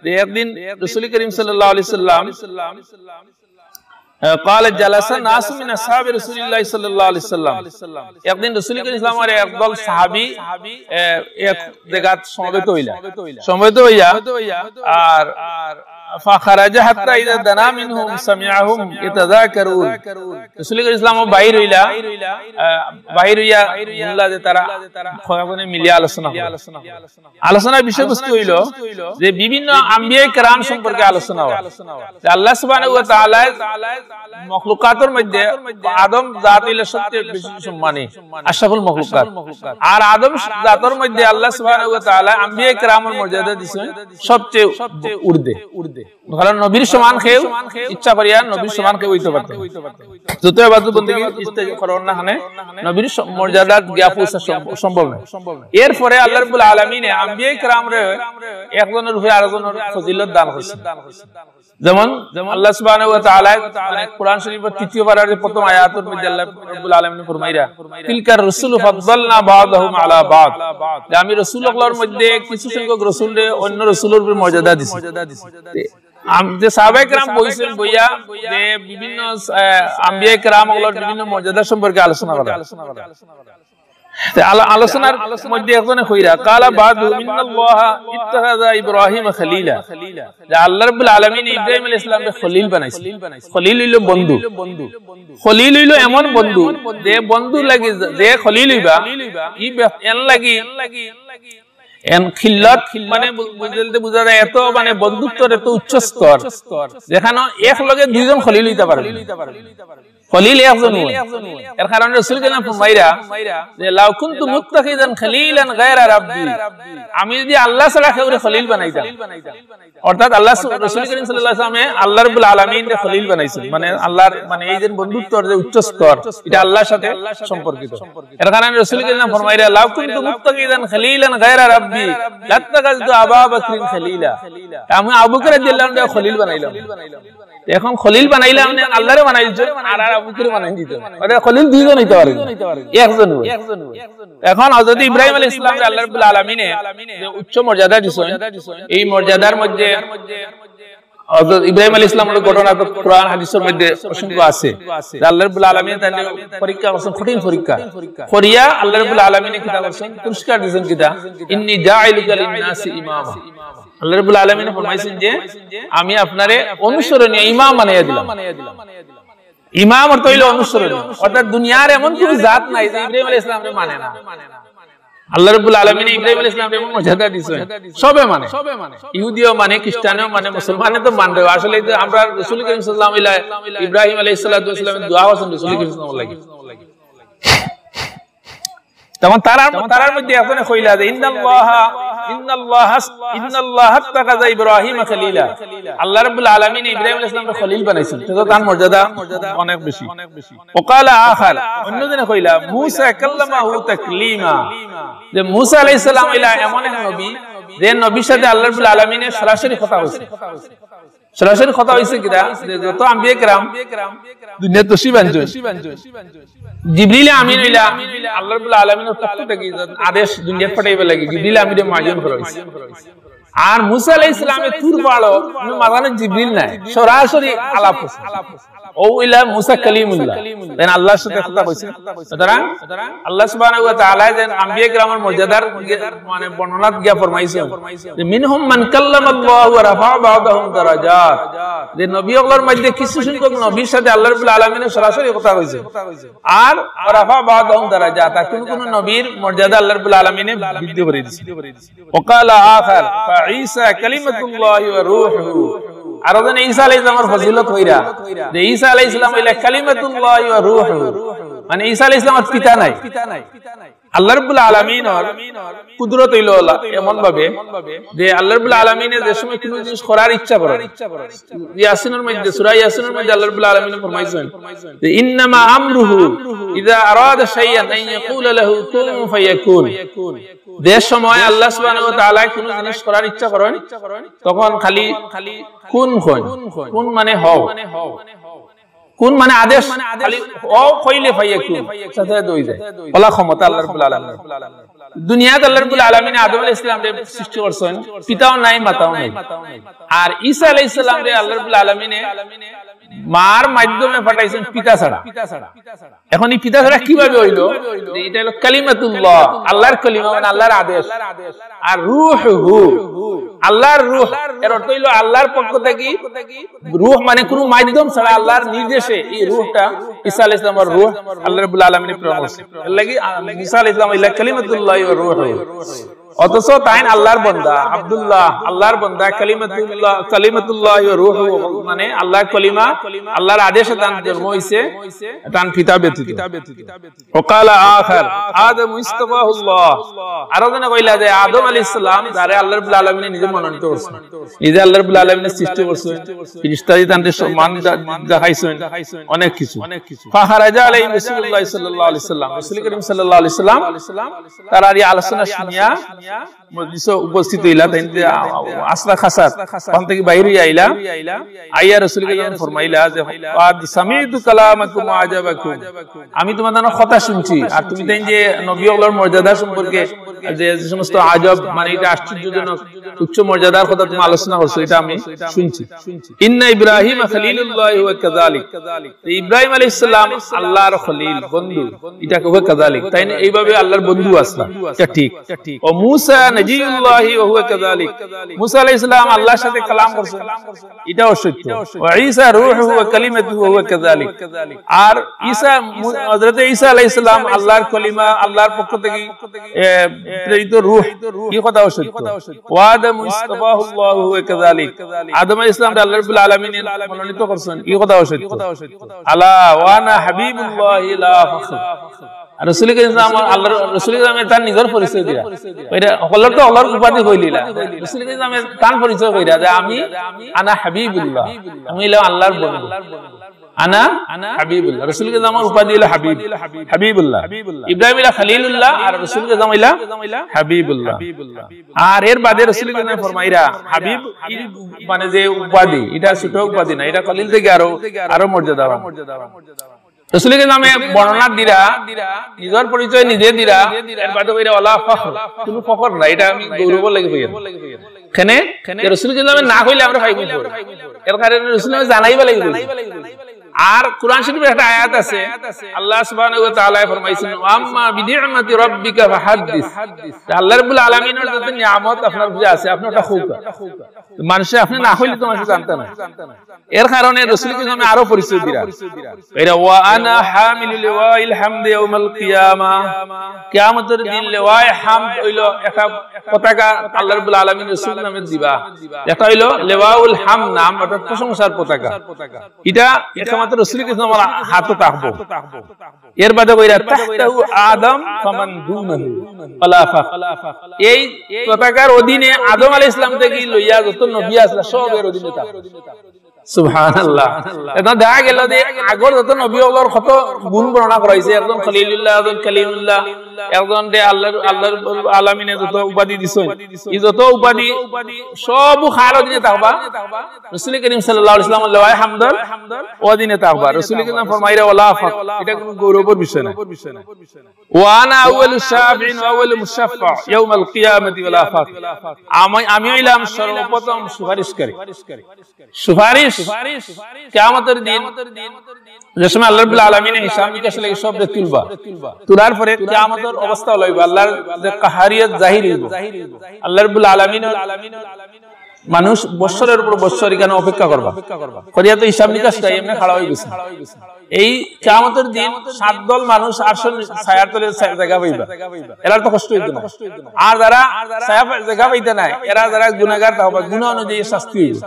যে একদিন রাসূল করিম সাল্লাল্লাহু আলাইহি ওয়াসাল্লাম, আহ, قال جلس ناس من أصحاب رسول الله صلى الله عليه وسلم। একদিন রাসূল করিম সাল্লাল্লাহু আলাইহি ওয়াসাল্লামর একদল সাহাবী, আহ, এক জায়গাত সমবেত অইলা, সমবেত অইয়া আর فخرج حتى إذا دنا منهم سمعهم يتذاكرون। রাসূল করিম সাল্লাল্লাহু আলাইহি ওয়াসাল্লাম বাইর অইলা, আহ, বাইর অইয়া হুনলা যে তারা কয়েকজনে মিলিয়া আলোচনা করে। আলোচনার বিষয়বস্তু অইলো যে বিভিন্ন আম্বিয়ায়ে কেরাম সম্পর্কে আলোচনা হয়। যে আল্লাহ সুবহানাহু ওয়া তাআলা মখলুকাতর মধ্যে আদম জাত অইলো সবচেয়ে বেশি সম্মানী, আশরাফুল মখলুকাত। আর আদম জাতর মধ্যে আল্লাহ সুবহানাহু ওয়া তাআলা আম্বিয়ায়ে কেরামর মর্যাদা দিছেন সবচেয়ে ঊর্ধ্বে। কারণ নবীর সমান কেউ ইচ্ছা করিয়া নবীর সমান কেউ অইতে পারত না। যত ইবাদত বন্দেগী ইস্তেজ করার না হানে নবীর স-, মর্যাদাত গিয়া পৌঁছা সম্ভ-, সম্ভব নয়। এরপরে আল্লাহ রাব্বুল আলামিনে আম্বিয়ায়ে কেরামরে একজনের উপরে আরেকজনের ফজিলত দান করছেন। যেমন, যেমন আল্লাহ সুবহানাহু ওয়া তাআলা, মানে, কোরআন শরীফের তৃতীয় পারার যে প্রথম আয়াতের মধ্যে আল্লাহ রাব্বুল আলামিন ফরমাইরা, "তিলকার রুসুলু ফাদ্দালনা বা'দাহুম আলা বা'দ।" যে আমি রসুল অকলর মধ্যে কিছু সংখ্যক রসুলরে অন্য রসুলর উপরে মর্যাদা দিছি। আম-, যে সাহাবায়ে কেরাম বইছেন, বইয়া যে বিভিন্ন, আহ, আম্বিয়ায়ে কেরাম অকলর বিভিন্ন মর্যাদা সম্পর্কে আলোচনা করা। তে আলো-, আলোচনার মধ্যে একজনে কইরা, "কালা বা'দুহুম ইন্নাল্লাহা ইত্তাখাযা ইব্রাহিমা খালিলা।" যে আল্লাহ রাব্বুল আলামিন ইব্রাহিম আলাইহিস সালামরে খলিল বানাইছে। খলিল অইলো বন্ধু। খলিল অইলো এমন বন্ধু, যে বন্ধু লাগি যে খলিল অইবা, ই ব্যক্তি এর লাগি এন খিল্লত মানে বু-, বুঝতে বুঝা যায় এত মানে বন্ধুত্বর এত উচ্চ স্তর, যেখানো এক লগে দুইজন খলিল অইতা পারে না। খলিল একজন অয়। এর কারণে রাসূল করিম ফরমাইরা যে, "লাউ কুনতু মুত্তাখিযান খালিলান গায়রা রাব্বি।" আমি যদি আল্লাহ ছাড়া কেউরে খলিল বানাইতাম, অর্থাৎ আল্লাহ সু-, রাসূল করিম সাল্লাল্লাহু আলাইহি ওয়াসাল্লামে আল্লাহ রাব্বুল আলামিনরে খলিল বানাইছইন, মানে আল্লাহর মানে এই যে বন্ধুত্বর যে উচ্চ স্তর, এটা আল্লাহর সাথে সম্পর্কিত। এর কারণে রাসূল করিম ফরমাইরা, "লাউ কুনতু মুত্তাখিযান খালিলান গায়রা রাব্বি, লাত্তাখাযতু আবা বকরিন খালিলা।" আমি আবু বকর রাদিয়াল্লাহু আনহুরে খলিল বানাইলাম। এখন খলিল বানাইলাম, মানে আল্লাহরে বানাইছইন, আর, আর আবু বকররে বানাই দিছইন। মানে খলিল দুইজন অইতা পারে না, একজন অয়। এখন হযরত ইব্রাহিম আলাইহিস সালামরে আল্লাহ রাব্বুল আলামিনে যে উচ্চ মর্যাদা দিছইন, এই মর্যাদার মধ্যে হযরত ইব্রাহিম আলাইহিস সালামর ঘটনা তো কোরআন হাদিসর মধ্যে অসংখ্য আছে। যে আল্লাহ রাব্বুল আলামিন তানরে পরীক্ষা করছইন, কঠিন পরীক্ষা। করিয়া আল্লাহ রাব্বুল আলামিনে কিতা করছইন? পুরস্কার দিছইন কিতা? "ইন্নী জাইলুকা লিন-নাসি ইমামা।" আল্লাহ রাব্বুল আলামিনে ফরমাইছইন যে, "আমি আপনারে অনুসরণীয় ইমাম বানাইয়া দিলাম।" ইমাম অর্থ অইলো অনুসরণীয়, অর্থাৎ দুনিয়ার এমন কুনু জাত নাই যে ইব্রাহিম আলাইহিস সালামরে মানে না। আল্লাহ রাব্বুল আলামিনে ইব্রাহিম আলাইহিস সালামরে এমন মর্যাদা দিছইন, সবে মানে, ইহুদিও মানে, খ্রিস্টানেও মানে, মুসলমানে তো মানরে। আসলে তো আমরা রাসূল করিম সাল্লাল্লাহু আলাইহি ওয়াসাল্লাম ইলা ইব্রাহিম আলাইহিস সালাতু ওয়াস সালামের দোয়া করছইন রাসূল করিম সাল্লাল্লাহু আলাইহি ওয়াসাল্লাম। তখন তারার, তারার মধ্যে একজনে কইলা যে, "ইন্নাল্লাহা, ইন্নাল্লাহা, ইন্নাল্লাহা ইত্তাখাযা ইব্রাহিমা খালিলা।" আল্লাহ রাব্বুল আলামিন ইব্রাহিম আলাইহিস সালামরে খলিল বানাইছইন। তো তার মর্যাদা অনেক বেশি। ওয়া ক্বালা আখার, অন্যজনে কইলা, "মুসা কাল্লামাহু তাকলিমা।" যে মুসা আলাইহিস সালাম অইলা এমন এক নবী, যে নবীর সাথে আল্লাহ রাব্বুল আলামিনে সরাসরি কথা কইছইন। সরাসরি কথা কইছইন কিতা? যে যত আম্বিয়া কেরাম দুনিয়াত তশরিফ আনছইন, জিবরিল আমিন অইলা আল্লাহ রাব্বুল আলামিনর পক্ষ থাকি আদেশ দুনিয়াত পাঠাইবার লাগি জিবরিল আমিনরে মুআয়্যান করা অইছে। আর মুসা আলাইহিস সালামে তুর পাহাড়ো, কুনু মাঝখানো জিবরিল নাই, সরাসরি আলাপ অইছে। অউ অইলা মুসা কালিমুল্লাহ, তাইন আল্লাহর সাথে কথা কইছইন। সুতরাং আল্লাহ সুবহানাহু ওয়া তাআলা যেন আম্বিয়া কেরামর মর্যাদার গে-, মানে বর্ণনাত গিয়া ফরমাইছইন যে, "মিনহুম মান কাল্লামাল্লাহু ওয়া রাফাআ বা'দাহুম দারাজাত।" যে নবী অকলর মধ্যে কিছু সংখ্যক নবীর সাথে আল্লাহ রাব্বুল আলামিনে সরাসরি কথা কইছইন। আর ওয়া রাফাআ বা'দাহুম দারাজাত, আর কুনু কুনু নবীর মর্যাদা আল্লাহ রাব্বুল আলামিনে বৃদ্ধি করি দিছইন। ওয়া ক্বালা আখার, "ফাঈসা কালিমাতুল্লাহি ওয়া রূহুহু।" আরো জন ঈসা আলাইহিস সালামর ফজিলত কইরা যে ঈসা আলাইহিস সালাম অইলা কালিমাতুল্লাহি ওয়া রূহুহু, মানে ঈসা আলাইহিস সালামর পিতা নাই। আল্লাহ রাব্বুল আলামিনর কুদরত অইলো এমন ভাবে যে আল্লাহ রাব্বুল আলামিনে যে সময় কুনু জিনিস করার ইচ্ছা করেন, ইয়াসিনর মধ্যে, সূরা ইয়াসিনর মধ্যে আল্লাহ রাব্বুল আলামিনে ফরমাইছইন যে, "ইন্নামা আমরুহু ইযা আরাদা শাইআন আন ইয়াকুলা লাহু কুন ফায়াকুন।" যে সময় আল্লাহ সুবহানাহু ওয়া তাআলা কুনু জিনিস করার ইচ্ছা করেন, তখন খালি কুন কইন, কুন মানে হও, কুন মানে আদেশ, খালি হও কইলে ফায়াকুন, সাথে সাথে অই যায়। অলা ক্ষমতা আল্লাহ রাব্বুল আলামিন। দুনিয়াত আল্লাহ রাব্বুল আলামিন আদম আলাইহিস সালামরে সৃষ্টি করছইন, পিতাও নাই, মাতাও নাই। আর ঈসা আলাইহিস সালামরে আল্লাহ রাব্বুল আলামিনে মার মাধ্যমে পাঠাইছইন পিতা ছাড়া। এখন এই পিতা ছাড়া কিভাবে অইলো? যে ইটা অইলো কালিমাতুল্লাহ, আল্লাহর কলিমা, মানে আল্লাহর আদেশ। আর রূহুহু, আল্লাহর রূহ, এর অর্থ অইলো আল্লাহর পক্ষ থাকি রূহ, মানে কুনু মাধ্যম ছাড়া আল্লাহর নির্দেশে এই রূহটা, ঈসা আলাইহিস সালামর রূহ, আল্লাহ রাব্বুল আলামিনে প্রেরণ করছইন। এর লাগি, আ, ঈসা আলাইহিস সালাম অইলা কালিমাতুল্লাহি ওয়া রূহুহু। অথচ তাইন আল্লাহর বান্দা, আব্দুল্লাহ, আল্লাহর বান্দা, কালিমাতুল্লাহ, কালিমাতুল্লাহি ওয়া রূহুহু, মানে আল্লাহর কলিমা, আল্লাহর আদেশে তান জন্ম অইছে, তান পিতা ব্যতীত। ওয়া ক্বালা আখার, আদম ইস্তাফাহুল্লাহ। আরো জনে কইলা যে আদম আলাইহিস সালাম, যারে আল্লাহ রাব্বুল আলামিনে নিজে মনোনীত করছইন, নিজে আল্লাহ রাব্বুল আলামিনে সৃষ্টি করছইন, ফিরিস্তাদি তানরে সম্মান দা-, দেখাইছইন, অনেক কিছু। ফাখারাজা আলাইহি রাসূলুল্লাহ সাল্লাল্লাহু আলাইহি ওয়াসাল্লাম, রাসূল করিম সাল্লাল্লাহু আলাইহি ওয়াসাল্লাম তারার এই আলোচনা শুনিয়া মজলিসো উপস্থিত অইলা, তাইন যে আ-, আ-, আসরা খাসাত, ওখান থাকি বাইর অইয়া আইলা। আইয়া রাসূল করিম ফরমাইলা যে, "ক্বাদ সামি'তু কালামাকুম ওয়া আজাবাকুম।" আমি তুমার তান কথা শুনছি, আর তুমি তাইন যে নবী অকলর মর্যাদা সম্পর্কে যে, যে সমস্ত আজব, মানে ইটা আশ্চর্যজনক উচ্চ মর্যাদার কথা তুমি আলোচনা করছো, ইটা আমি শুনছি। ইন্না ইব্রাহিমা খালিলুল্লাহি ওয়া কাযালিক। যে ইব্রাহিম আলাইহিস সালাম আল্লাহর খলিল, বন্ধু, ইটা ওয়া কাযালিক। তাইন এইভাবে আল্লাহর বন্ধু আছলা, ইটা ঠিক। ওয়া মুসা নাজিউল্লাহি ওয়া হুয়া কাযালিক। মুসা আলাইহিস সালাম আল্লাহর সাথে কালাম করছেন, ইটাও সত্য। ওয়া ঈসা রূহুহু ওয়া কালিমাতুহু ওয়া হুয়া কাযালিক। আর ঈসা মু-, হযরত ঈসা আলাইহিস সালাম আল্লাহর কলিমা, আল্লাহর পক্ষ থেকে, এ, প্রেরিত রূহ, ই কথাও সত্য। ওয়া আদম ইস্তাফাহুল্লাহু ওয়া হুয়া কাযালিক। আদম আলাইহিস সালামরে আল্লাহ রাব্বুল আলামিন মনোনীত করছেন, ই কথাও সত্য। আলা ওয়া আনা হাবিবুল্লাহি লা ফখর। আর রাসূল করিম সাল্লাল্লাহু আলাইহি ওয়াসাল্লাম, আল্লাহর রাসূল করিম সাল্লাল্লাহু আলাইহি ওয়াসাল্লাম তান নিজর পরিচয় দিরা। কইরা, হকলর তো হকলর উপাধি কইলিলা। রাসূল করিম সাল্লাল্লাহু আলাইহি ওয়াসাল্লাম তান পরিচয় কইরা যে, "আমি আনা হাবিবুল্লাহ, আমি অইলাম আল্লাহর বন্ধু।" আনা হাবিবুল্লাহ। রাসূল করিম সাল্লাল্লাহু আলাইহি ওয়াসাল্লামর উপাধি অইলো হাবিব, হাবিবুল্লাহ। ইব্রাহিম অইলা খলিলুল্লাহ, আর রাসূল করিম সাল্লাল্লাহু আলাইহি ওয়াসাল্লাম অইলা হাবিবুল্লাহ। আর এর বাদে রাসূল করিম সাল্লাল্লাহু আলাইহি ওয়াসাল্লাম ফরমাইরা, হাবিব, ই মানে যে উপাধি, ইটা ছোট উপাধি না, ইটা খলিল থেকে আরো, আরো মর্যাদাবান। রাসূল করিম সাল্লাল্লাহু আলাইহি ওয়াসাল্লাম বর্ণনা দিরা, নিজর পরিচয় নিজে দিরা, এর বাদে কইরা ওয়ালা ফখর, কোনো ফখর না, ইটা আমি গৌরবর লাগি কইয়ার। কেনে? যে রাসূল করিম সাল্লাল্লাহু আলাইহি ওয়াসাল্লাম না কইলে আমরা পাইমু কই? এর কারণে রাসূল করিম সাল্লাল্লাহু আলাইহি ওয়াসাল্লাম জানাইবার লাগি কইছি। আর কোরআন শরীফর একটা আয়াত আছে, আল্লাহ সুবহানাহু ওয়া তাআলায় ফরমাইছেন, "ওয়া আম্মা বিনি'মাতি রাব্বিকা ফাহাদ্দিস।" যে আল্লাহ রাব্বুল আলামিনর যত নিয়ামত আপনার উপরে আছে, আপনে ওটা কউক্কা। মানুষে আপনে না কইলে তো মানুষে জানতা নায়। এর কারণে রাসূল করিম সাল্লাল্লাহু আলাইহি ওয়াসাল্লাম আরো পরিচয় দিরা। এরা, "ওয়া আনা হামিলু লিওয়াইল হামদি ইয়াউমাল কিয়ামা।" কিয়ামতর দিন লিওয়ায়ে হামদ অইলো একটা পতাকা আল্লাহ রাব্বুল আলামিন রাসূল নামে দিবা। একটা অইলো লিওয়াউল হামদ নাম, অর্থাৎ প্রশংসার পতাকা। ইটা একমাত্র রাসূল করিম সাল্লাল্লাহু আলাইহি ওয়াসাল্লামর হাতো থাকবো। এর বাদে কইরা, "তাহতাহু আদম ফামান দুনাহু ফালা ফখর।" এই পতাকার অধীনে আদম আলাইহিস সালাম থেকে লইয়া যত নবী আছে, সব এর অধীনে থাকবো। সুবহানাল্লাহ। এটা দেখা গেল যে আগর যত নবী অকলর কত গুণ বর্ণনা করা হইছে, একজন খলিলুল্লাহ, একজন কালিমুল্লাহ, একজন যে আল্লাহর, আল্লাহর আলামিনে যত উপাধি দিছইন, এই যত উপাধি সব কার অধীনে থাকবা? রাসূল করিম সাল্লাল্লাহু আলাইহি ওয়াসাল্লাম লিওয়ায়ে হামদর অধীনে থাকবা। রাসূল করিম ফরমাইরা, "ওয়ালা ফখর", এটা কোনো গৌরবর বিষয় না। "ওয়া আনা আউয়ালু শাফিইন ওয়া আউয়ালু মুশাফফা ইয়াউমাল কিয়ামাতি ওয়ালা ফখর।" আমি, আমি হইলাম সর্বপ্রথম সুপারিশকারী। সুপারিশ, কিয়ামতর দিন, যে সময় আল্লাহ রাব্বুল আলামিনে হিসাব নিকাশ লাগি সবরে তুলবা, তোলার পরে কিয়ামতর অবস্থা অইবো, আল্লাহর যে কাহারিয়ত জাহির অইবো, আল্লাহ রাব্বুল আলামিন, মানুষ বৎসরের উপর বৎসর ইখানো অপেক্ষা করবা, করিয়া তো হিসাব নিকাশ নাই, এমনে খাড়া অই গেছে। এই কিয়ামতর দিন সাত দল মানুষ আরশর ছায়ার তলে ছা-, জাগা পাইবা, এরার তো কষ্ট অইতো না। আর যারা ছায়া পা-, জাগা পাইতা নায়, এরা যারা গুনাহগার, তাও বা গুনাহ অনুযায়ী শাস্তি অইবো।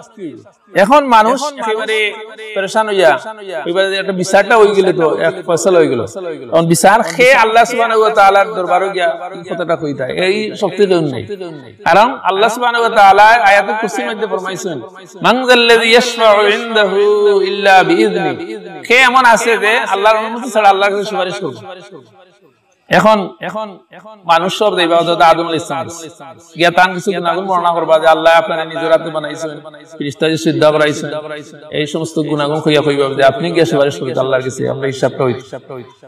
এখন মানুষ একেবারে পেরেশান অইয়া, অইবার যে একটা বিচারটা অই গেলে তো এক ফয়সালা অই গেল। এখন বিচার কে আল্লাহ সুবহানাহু ওয়া তাআলার দরবারো গিয়া এই কথাটা কইতা, এই শক্তি কেউ নাই। কারণ আল্লাহ সুবহানাহু ওয়া তাআলা আয়াতুল কুরসির মধ্যে ফরমাইছেন, "মান যাল্লাযী ইয়াশফাউ ইনদাহু ইল্লা বিইজনি।" কে এমন আছে যে আল্লাহর অনুমতি ছাড়া আল্লাহর কাছে সুপারিশ করবে? এখন, এখন মানুষ সব যাইবা, অর্থাৎ আদম আলাইহিস সালাম গিয়া তান কিছু গুণাগুণ বর্ণনা করবা যে, "আল্লাহ আপনারে নিজর হাতে বানাইছেন, ফিরিস্তা দিয়া সিজদা করাইছেন," এই সমস্ত গুণাগুণ কইয়া কইবা যে, "আপনে গিয়া সুপারিশ করইন আল্লাহর কাছে, আমরা হিসাবটা অইতো।"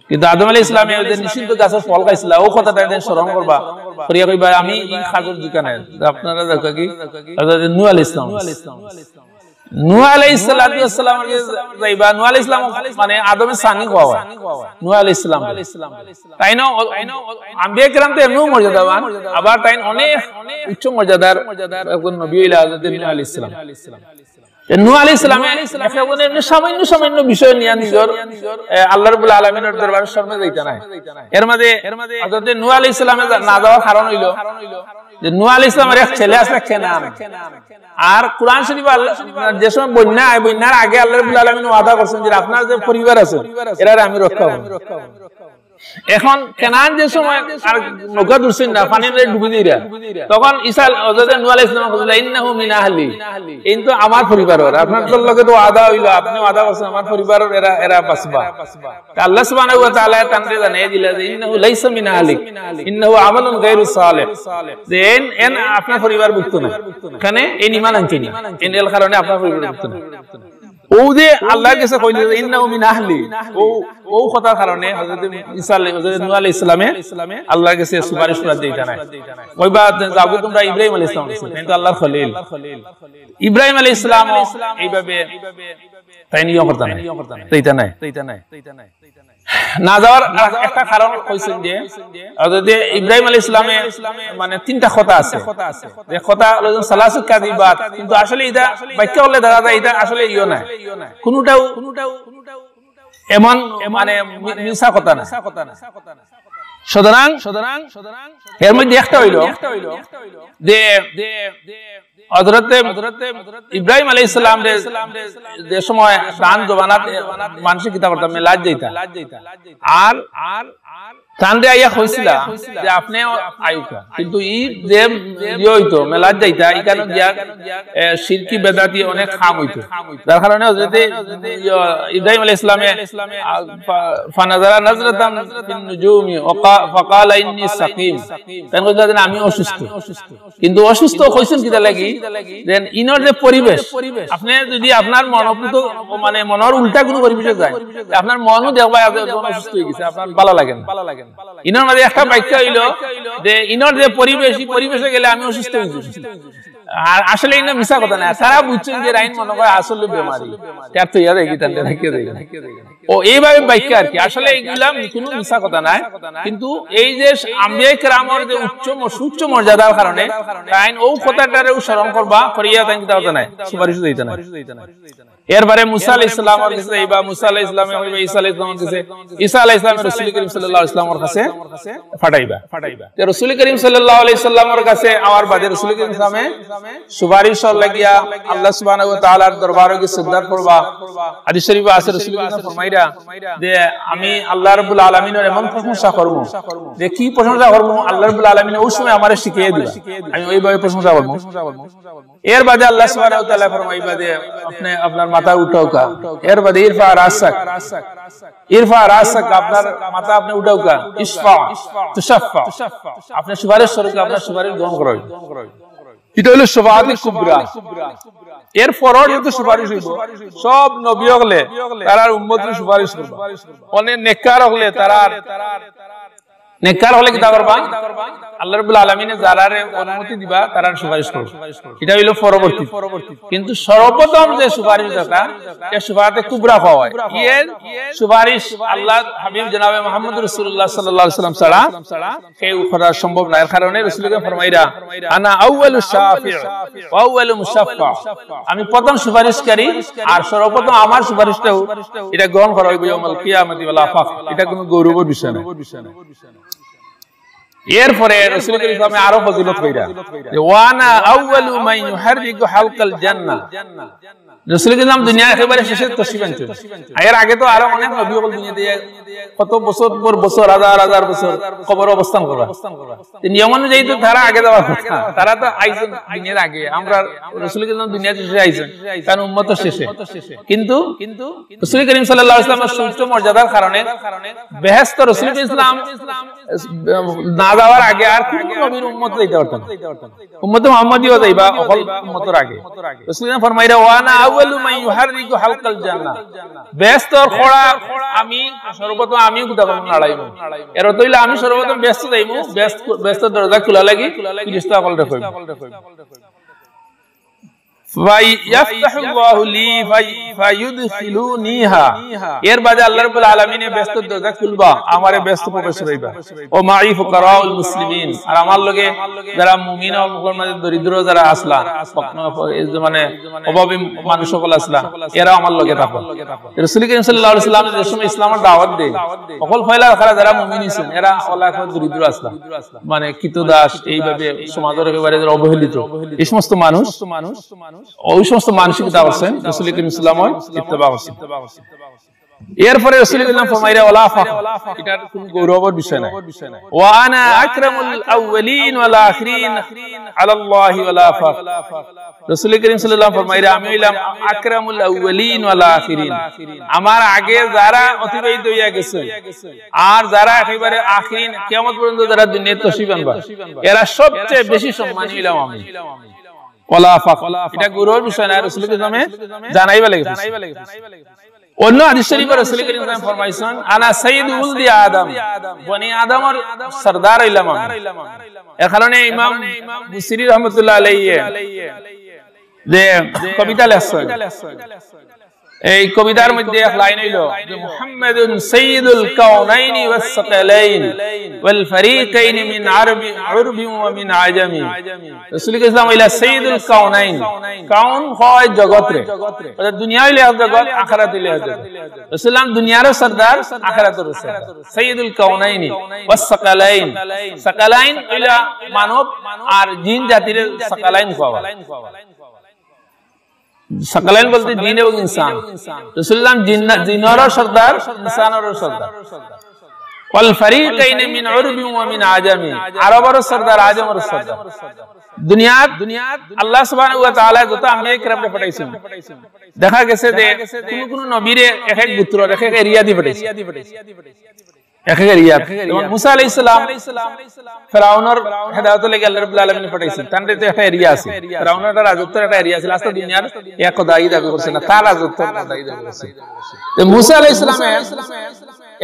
কিন্তু আদম আলাইহিস সালামে ওই যে নিষিদ্ধ গাছর ফল খাইছিলা, ও কথাটা এনে স্মরণ করবা, করিয়া কইবা, "আমি ই কাজর যোগ্য নায়, আপনারা যাউক্কা কি?" হযরত নূহ আলাইহিস সালাম। নূহ আলাইহিস সালাতু ওয়াস সালাম যাইবা, নূহ আলাইহিস সালাম মানে আদমর সানি কওয়া অয়। নূহ আলাইহিস সালাম। তাইন আম্বিয়া কেরাম তো এমনেও মর্যাদাবান, আবার তাইন অনেক উচ্চ মর্যাদার একজন নবী অইলা হযরত নূহ আলাইহিস সালাম। তে নূহ আলাইহিস সালামে এমনে সামান্য সামান্য বিষয় নিয়া নিজর, এ, আল্লাহ রাব্বুল আলামিনর দরবারো শরমে যাইতা নায়। এর মাঝে হযরত নূহ আলাইহিস সালামে যা-, না যাওয়ার কারণ অইলো যে নূহ আলাইহিস সালামর এক ছেলে আছে কেনান। আর কোরআন শরীফ আল্লাহ, যে সময় বন্যা অয়, বন্যার আগে আল্লাহ রাব্বুল আলামিন ওয়াদা করছেন যে আপনার যে পরিবার আছে, এরারে আমি রক্ষা করমু। এখন কেনান যে সময় আর নৌকা ধরছইন না, পানির মাঝে ডুবি দিরা, তখন ঈসা আল-, হযরত নূহ আলাইহিস সালাম বললেন, "ইন্নাহু মিন আহলি।" এইন তো আমার পরিবারর, আপনার তো লগে তো ওয়াদা অইলো, আপনে ওয়াদা করছেন আমার পরিবারর এরা, এরা বাঁচবা। তে আল্লাহ সুবহানাহু ওয়া তাআলা তানরে জানাই দিলা যে, "ইন্নাহু লাইসা মিন আহলিক, ইন্নাহু আমালুন গায়রু সালিহ।" যে এইন, এইন আপনার পরিবারভুক্ত না। কেনে? এইন ঈমান আনছইন না। এইন এর কারণে আপনার পরিবারভুক্ত না। ও যে আল্লাহর কাছে কইল যে, "ইন্নাহু মিন আহলি", ও, ও কথার কারণে হযরত ঈসা আলাই-, হযরত নূহ আলাইহিস সালামে আল্লাহর কাছে সুপারিশ করার দিতা নায়। কইবা, "যাও গো তুমরা ইব্রাহিম আলাইহিস সালাম", কিন্তু আল্লাহর খলিল। ইব্রাহিম আলাইহিস সালাম এইভাবে তাইন ইয়ে করতা নায়, দিতা নায়। না যাওয়ার আর একটা কারণ কইছইন যে, হযরত ইব্রাহিম আলাইহিস সালামে, মানে, তিনটা কথা আছে। যে কথা অইলো যে সালাসু কাযিবাত, কিন্তু আসলে ইটা ব্যাখ্যা করলে দেখা যায় ইটা আসলে ইয়ো নায়, কুনুটাউ এমন, মানে, মি-, মিছা কথা না। সুতরাং, সুতরাং এর মধ্যে একটা অইলো যে হযরতে ইব্রাহিম আলাইহিস সালামরে যে সময় দান জমানাত মানষে কিতা করতা, মেলাত যাইতা। আর, আর তানরে আইয়া কইছিলা যে আপনেও আইউক্কা, কিন্তু ই যে ইয়ে অইতো, মেলাত যাইতা, ইখানো গিয়া, এ, শিরকি বেদাতি অনেক কাম অইতো, যার কারণে হযরতে, ইয়ে, ইব্রাহিম আলাইহিস সালামে, আ, ফা-, ফানাজারা নাজরাতান ফিন নুজুমি ওয়া কা-, ফাকালা ইন্নী সাকিম। তাইন কইলা যে, "আমি অসুস্থ।" কিন্তু অসুস্থ কইছইন কিতা লাগি? যেন ইনর যে পরিবেশ, আপনে যদি আপনার মনোভূত, মানে, মনর উল্টা কুনু পরিবেশে যাইন, আপনার মনও দেখবা যে একদম অসুস্থ অইগেছে, আপনার ভালা লাগে না। ইনর মাঝে একটা ব্যাখ্যা অইলো যে ইনর যে পরিবেশ, ই পরিবেশে গেলে আমি অসুস্থ অইযিমু। আর আসলে ইনো মিছা কথা নায়, তারা বুঝছইন যে রাইন মনে কয় আসলে বেমারি, তার তো ইয়া দেখি, তার দেখি দেখি। ও, এইভাবে ব্যাখ্যা আর কি। আসলে এইগুলা কুনু মিছা কথা নায়, কিন্তু এই যে আম্বিয়া কেরামর যে উচ্চ ম-, সুউচ্চ মর্যাদার কারণে তাইন অউ কথাটারেও স্মরণ করবা, করিয়া তাইন কিতা করতা নায়, সুপারিশ দিতা নায়। এরপরে মুসা আলাইহিস সালামর গেছে, ইবা মুসা আলাইহিস সালামে কইবা, ঈসা আলাইহিস সালামর গেছে, ঈসা আলাইহিস সালামে রাসূল করিম সাল্লাল্লাহু আলাইহি ওয়াসাল্লামর কাছে পাঠাইবা। তে রাসূল করিম সাল্লাল্লাহু আলাইহি ওয়াসাল্লামর কাছে আওয়ার বাদে রাসূল করিম সাল্লামে সুপারিশর লাগিয়া আল্লাহ সুবহানাহু ওয়া তাআলার দরবারো গিয়া সিজদাত পড়বা। হাদিস শরীফো আছে, রাসূল করিম ফরমাইরা যে, "আমি আল্লাহ রাব্বুল আলামিনর এমন প্রশংসা করমু, যে কি প্রশংসা করমু, আল্লাহ রাব্বুল আলামিনে অউ সময় আমারে শিখাইয়া দিবা, আমি অউভাবে প্রশংসা করমু।" এর বাদে আল্লাহ সুবহানাহু ওয়া তাআলা ফরমাইবা যে, "আপনে আপনার মাথা উঠাউক্কা।" এর বাদে, "ইরফা রাসাক, ইরফা রাসাক, আপনার মাথা আপনে উঠাউক্কা, ইশফা তুশাফা, আপনে সুপারিশ করউক্কা, আপনার সুপারিশ গ্রহণ করা অইবো।" ইটা অইলো শাফাআতে কুবরা। এর পরর যত সুপারিশ অইবো, সব নবী অকলে তারার উম্মতরে সুপারিশ করবা। অনে নেককার অকলে তারার নেককার অকলে কিতা করবা? আল্লাহ রাব্বুল আলামিনে যারারে অনুমতি দিবা, তারার সুপারিশ করবা। ইটা অইলো পরবর্তী। কিন্তু সর্বপ্রথম যে সুপারিশ যেটা, ইটা শাফাআতে কুবরা কওয়া অয়। এর সুপারিশ আল্লাহর হাবিব জনাবে মুহাম্মদুর রাসূলুল্লাহ সাল্লাল্লাহু আলাইহি ওয়াসাল্লাম ছাড়া কেউ করা সম্ভব না। এর কারণে রাসূল করিম ফরমাইরা, "আনা আউয়ালু শাফিউ ওয়া আউয়ালু মুশাফফা।" আমি প্রথম সুপারিশকারী, আর সর্বপ্রথম আমার সুপারিশটাও ইটা গ্রহণ করা অইবো ইয়াউমাল কিয়ামতি ওয়ালা ফখর। ইটা কুনু গৌরবর বিষয় না। এরপরে রাসূল করিম সাল্লাল্লাহু আলাইহি ওয়াসাল্লামে আরো ফজিলত কইরা যে, "ওয়া আনা আউয়ালু মান ইউহাররিকু হালকাল জান্নাহ।" রাসূল করিম দুনিয়া একেবারে শেষে তশরিফ আনছইন। এর আগে তো আরো অনেক নবী অকল দুনিয়াত কত বছর পর বছর, হাজার হাজার বছর কবরো অবস্থান করবা। তে নিয়ম অনুযায়ী তো তারা আগে যাওয়ার কথা। তারা তো আইছইন দুনিয়ার আগে। আমরার রাসূল করিম দুনিয়াত শেষে আইছইন, তান উম্মতও শেষে। কিন্তু রাসূল করিম সাল্লাল্লাহু আলাইহি ওয়াসাল্লামর সুউচ্চ মর্যাদার কারণে বেহেশতো রাসূল করিম সাল্লাল্লাহু আলাইহি ওয়াসাল্লাম না যাওয়ার আগে আর কুনু নবীর উম্মত যাইতা পারতা না। উম্মতে মুহাম্মদীও যাইবা অকল উম্মতর আগে। রাসূল করিম ফরমাইরা, "ওয়া আনা আউয়ালু মান ইউহাররিকু হালকাল জান্নাহ।" বেহেশতর কড়া আমি সর্বপ্রথম আমিউ কিতা করমু, নাড়াইমু। এর অর্থ অইলো আমি সর্বপ্রথম বেহেশতো যাইমু, বেহেশত, বেহেশতর দরজা খুলা লাগি ফিরিস্তা অকলরে কইমু। ফাইয়াফতাহুল্লাহু লি ফাই-, ফায়ুদখিলুনিহা। এর বাদে আল্লাহ রাব্বুল আলামিনে বেহেশতর দরজা খুলবা, আমারে বেহেশতো প্রবেশ করাইবা। ওয়া মাই ফুকারাউল মুসলিমিন, আর আমার লগে যারা মুমিন অকল, মুসলমান, দরিদ্র যারা আছলা, এই যে মানে অভাবী মানুষ অকল আছলা, এরাও আমার লগে থাকবা। রাসূল করিম সাল্লাল্লাহু আলাইহি ওয়াসাল্লাম যে সময় ইসলামর দাওয়াত দেইন, অকল পয়লা তারা যারা মুমিন অইছইন, এরা অকল দরিদ্র আছলা, মানে কৃতদাস, এইভাবে সমাজর একেবারে যারা অবহেলিত, এই সমস্ত মানুষ, ওই সমস্ত মানসিকতা করছইন, রাসূল করিম সাল্লাল্লাহু আলাইহি ওয়াসাল্লামর ইত্তেবা করছইন। এরপরে রাসূল করিম ফরমাইরা, "ওয়ালা ফখর", ইটা কুনু গৌরবর বিষয় নায়। "ওয়া আনা আকরামুল আউয়ালিন ওয়াল আখিরিন আলাল্লাহি ওয়ালা ফখর।" রাসূল করিম সাল্লাল্লাহু আলাইহি ওয়াসাল্লাম ফরমাইরা, "আমি অইলাম আকরামুল আউয়ালিন ওয়াল আখিরিন।" আমার আগে যারা অতিবাহিত অইয়া গেছে, আর যারা একেবারে আখিরিন, কিয়ামত পর্যন্ত যারা দুনিয়াত তশরিফ আনবা, এরা সবচেয়ে বেশি সম্মানী অইলাম আমি। ওয়ালা ফখর। ইটা গৌরবর বিষয় নায়, রাসূল করিম সাল্লাল্লাহু আলাইহি ওয়াসাল্লামে জানাইবা লাগি। অন্য হাদিস শরীফো রাসূল করিম সাল্লাল্লাহু আলাইহি ওয়াসাল্লাম ফরমাইছইন, "আনা সাইয়্যিদু ওয়ালাদি আদম।" বনি আদমর সরদার অইলাম আমি। এর কারণে ইমাম বুসিরি রহমতুল্লাহ আলাইহি যে কবিতা লেখছইন, এই কবিতার মধ্যে এক লাইন অইলো যে, "মুহাম্মাদুন সাইয়্যিদুল কাউনাইনি ওয়াস সাকালাইন ওয়াল ফারিকাইনি মিন আরবি, উরবিন ওয়া মিন আজামি।" রাসূল ইসলাম অইলা সাইয়্যিদুল কাউনাইন, কাউন হয় জগত রে, অর্থাৎ দুনিয়া অইলে এক জগত, আখিরাত অইলে এক জগত। রাসূল ইসলাম দুনিয়ারও সর্দার, আখিরাতরও সর্দার। সাইয়্যিদুল কাউনাইনি ওয়াস সাকালাইন। সাকালাইন অইলা মানব আর জিন জাতিরে সাকালাইন কওয়া। সাকালাইন বলতে জিন এবং ইনসান। রাসূল ইসলাম জিন-, জিনরও সর্দার, ইনসানরও সর্দার। ওয়াল ফারিকাইনি মিন উরবিন ওয়া মিন আজামি। আরবরও সর্দার, আজমরও সর্দার। দুনিয়াত, দুনিয়াত আল্লাহ সুবহানাহু ওয়া তাআলা যত আম্বিয়া কিরামরে পাঠাইছইন, দেখা গেছে যে কুনু কুনু নবীরে এক এক গোত্র, এক এক এরিয়া দি পাঠাইছইন। এক এক এরিয়া। যেমন মুসা আলাইহিস সালাম ফেরাউনর হেদায়েতর লাগি আল্লাহ রাব্বুল আলামিন পাঠাইছইন। তানরে তো একটা এরিয়া আছে। ফেরাউনর একটা রাজত্বর একটা এরিয়া আছে। আস্তা দুনিয়ার এক খোদাই দাবি করছে না, তার রাজত্বর খোদাই দাবি করছে। তো মুসা আলাইহিস সালামে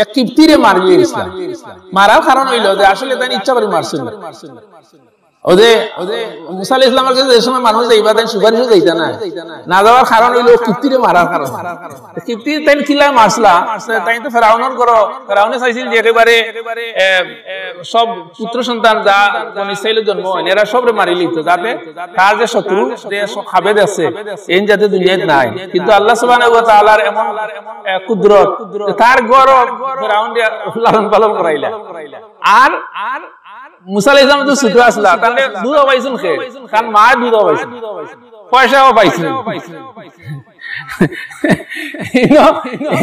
এক কিপ্তিরে মারিলিছলা। মারার কারণ অইলো যে আসলে তাইন ইচ্ছা করি মারছইন না। অউ যে, অউ যে মুসা আলাইহিস সালামর গেছে যে সময় মানুষ যাইবা, তাইন সুপারিশে যাইতা না। না যাওয়ার কারণ অইলো কিপ্তিরে মারার কারণ। কিপ্তি তাইন কিলা মারছলা? তাইন তো ফেরাউনর ঘরো, ফেরাউনে চাইছিল যে একেবারে, এ, এ, সব পুত্র সন্তান যা বনি ইসরাইলর জন্ম অইন, এরা সবরে মারিলিতো, যাতে তার যে শত্রু, যে স-, খাবেদ আছে, এইন যাতে দুনিয়াত নাই। কিন্তু আল্লাহ সুবহানাহু ওয়া তাআলার এমন, এ, কুদরত, যে তার ঘরো ফেরাউন দিয়া লালন পালন করাইলা। আর, আর মুসা আলাইহিস সালাম তো ছোট আছলা, তাইলে দুধ পাইছইন কে? তান মায়ে দুধ পাইছইন, পয়সাও পাইছইন। ইনো,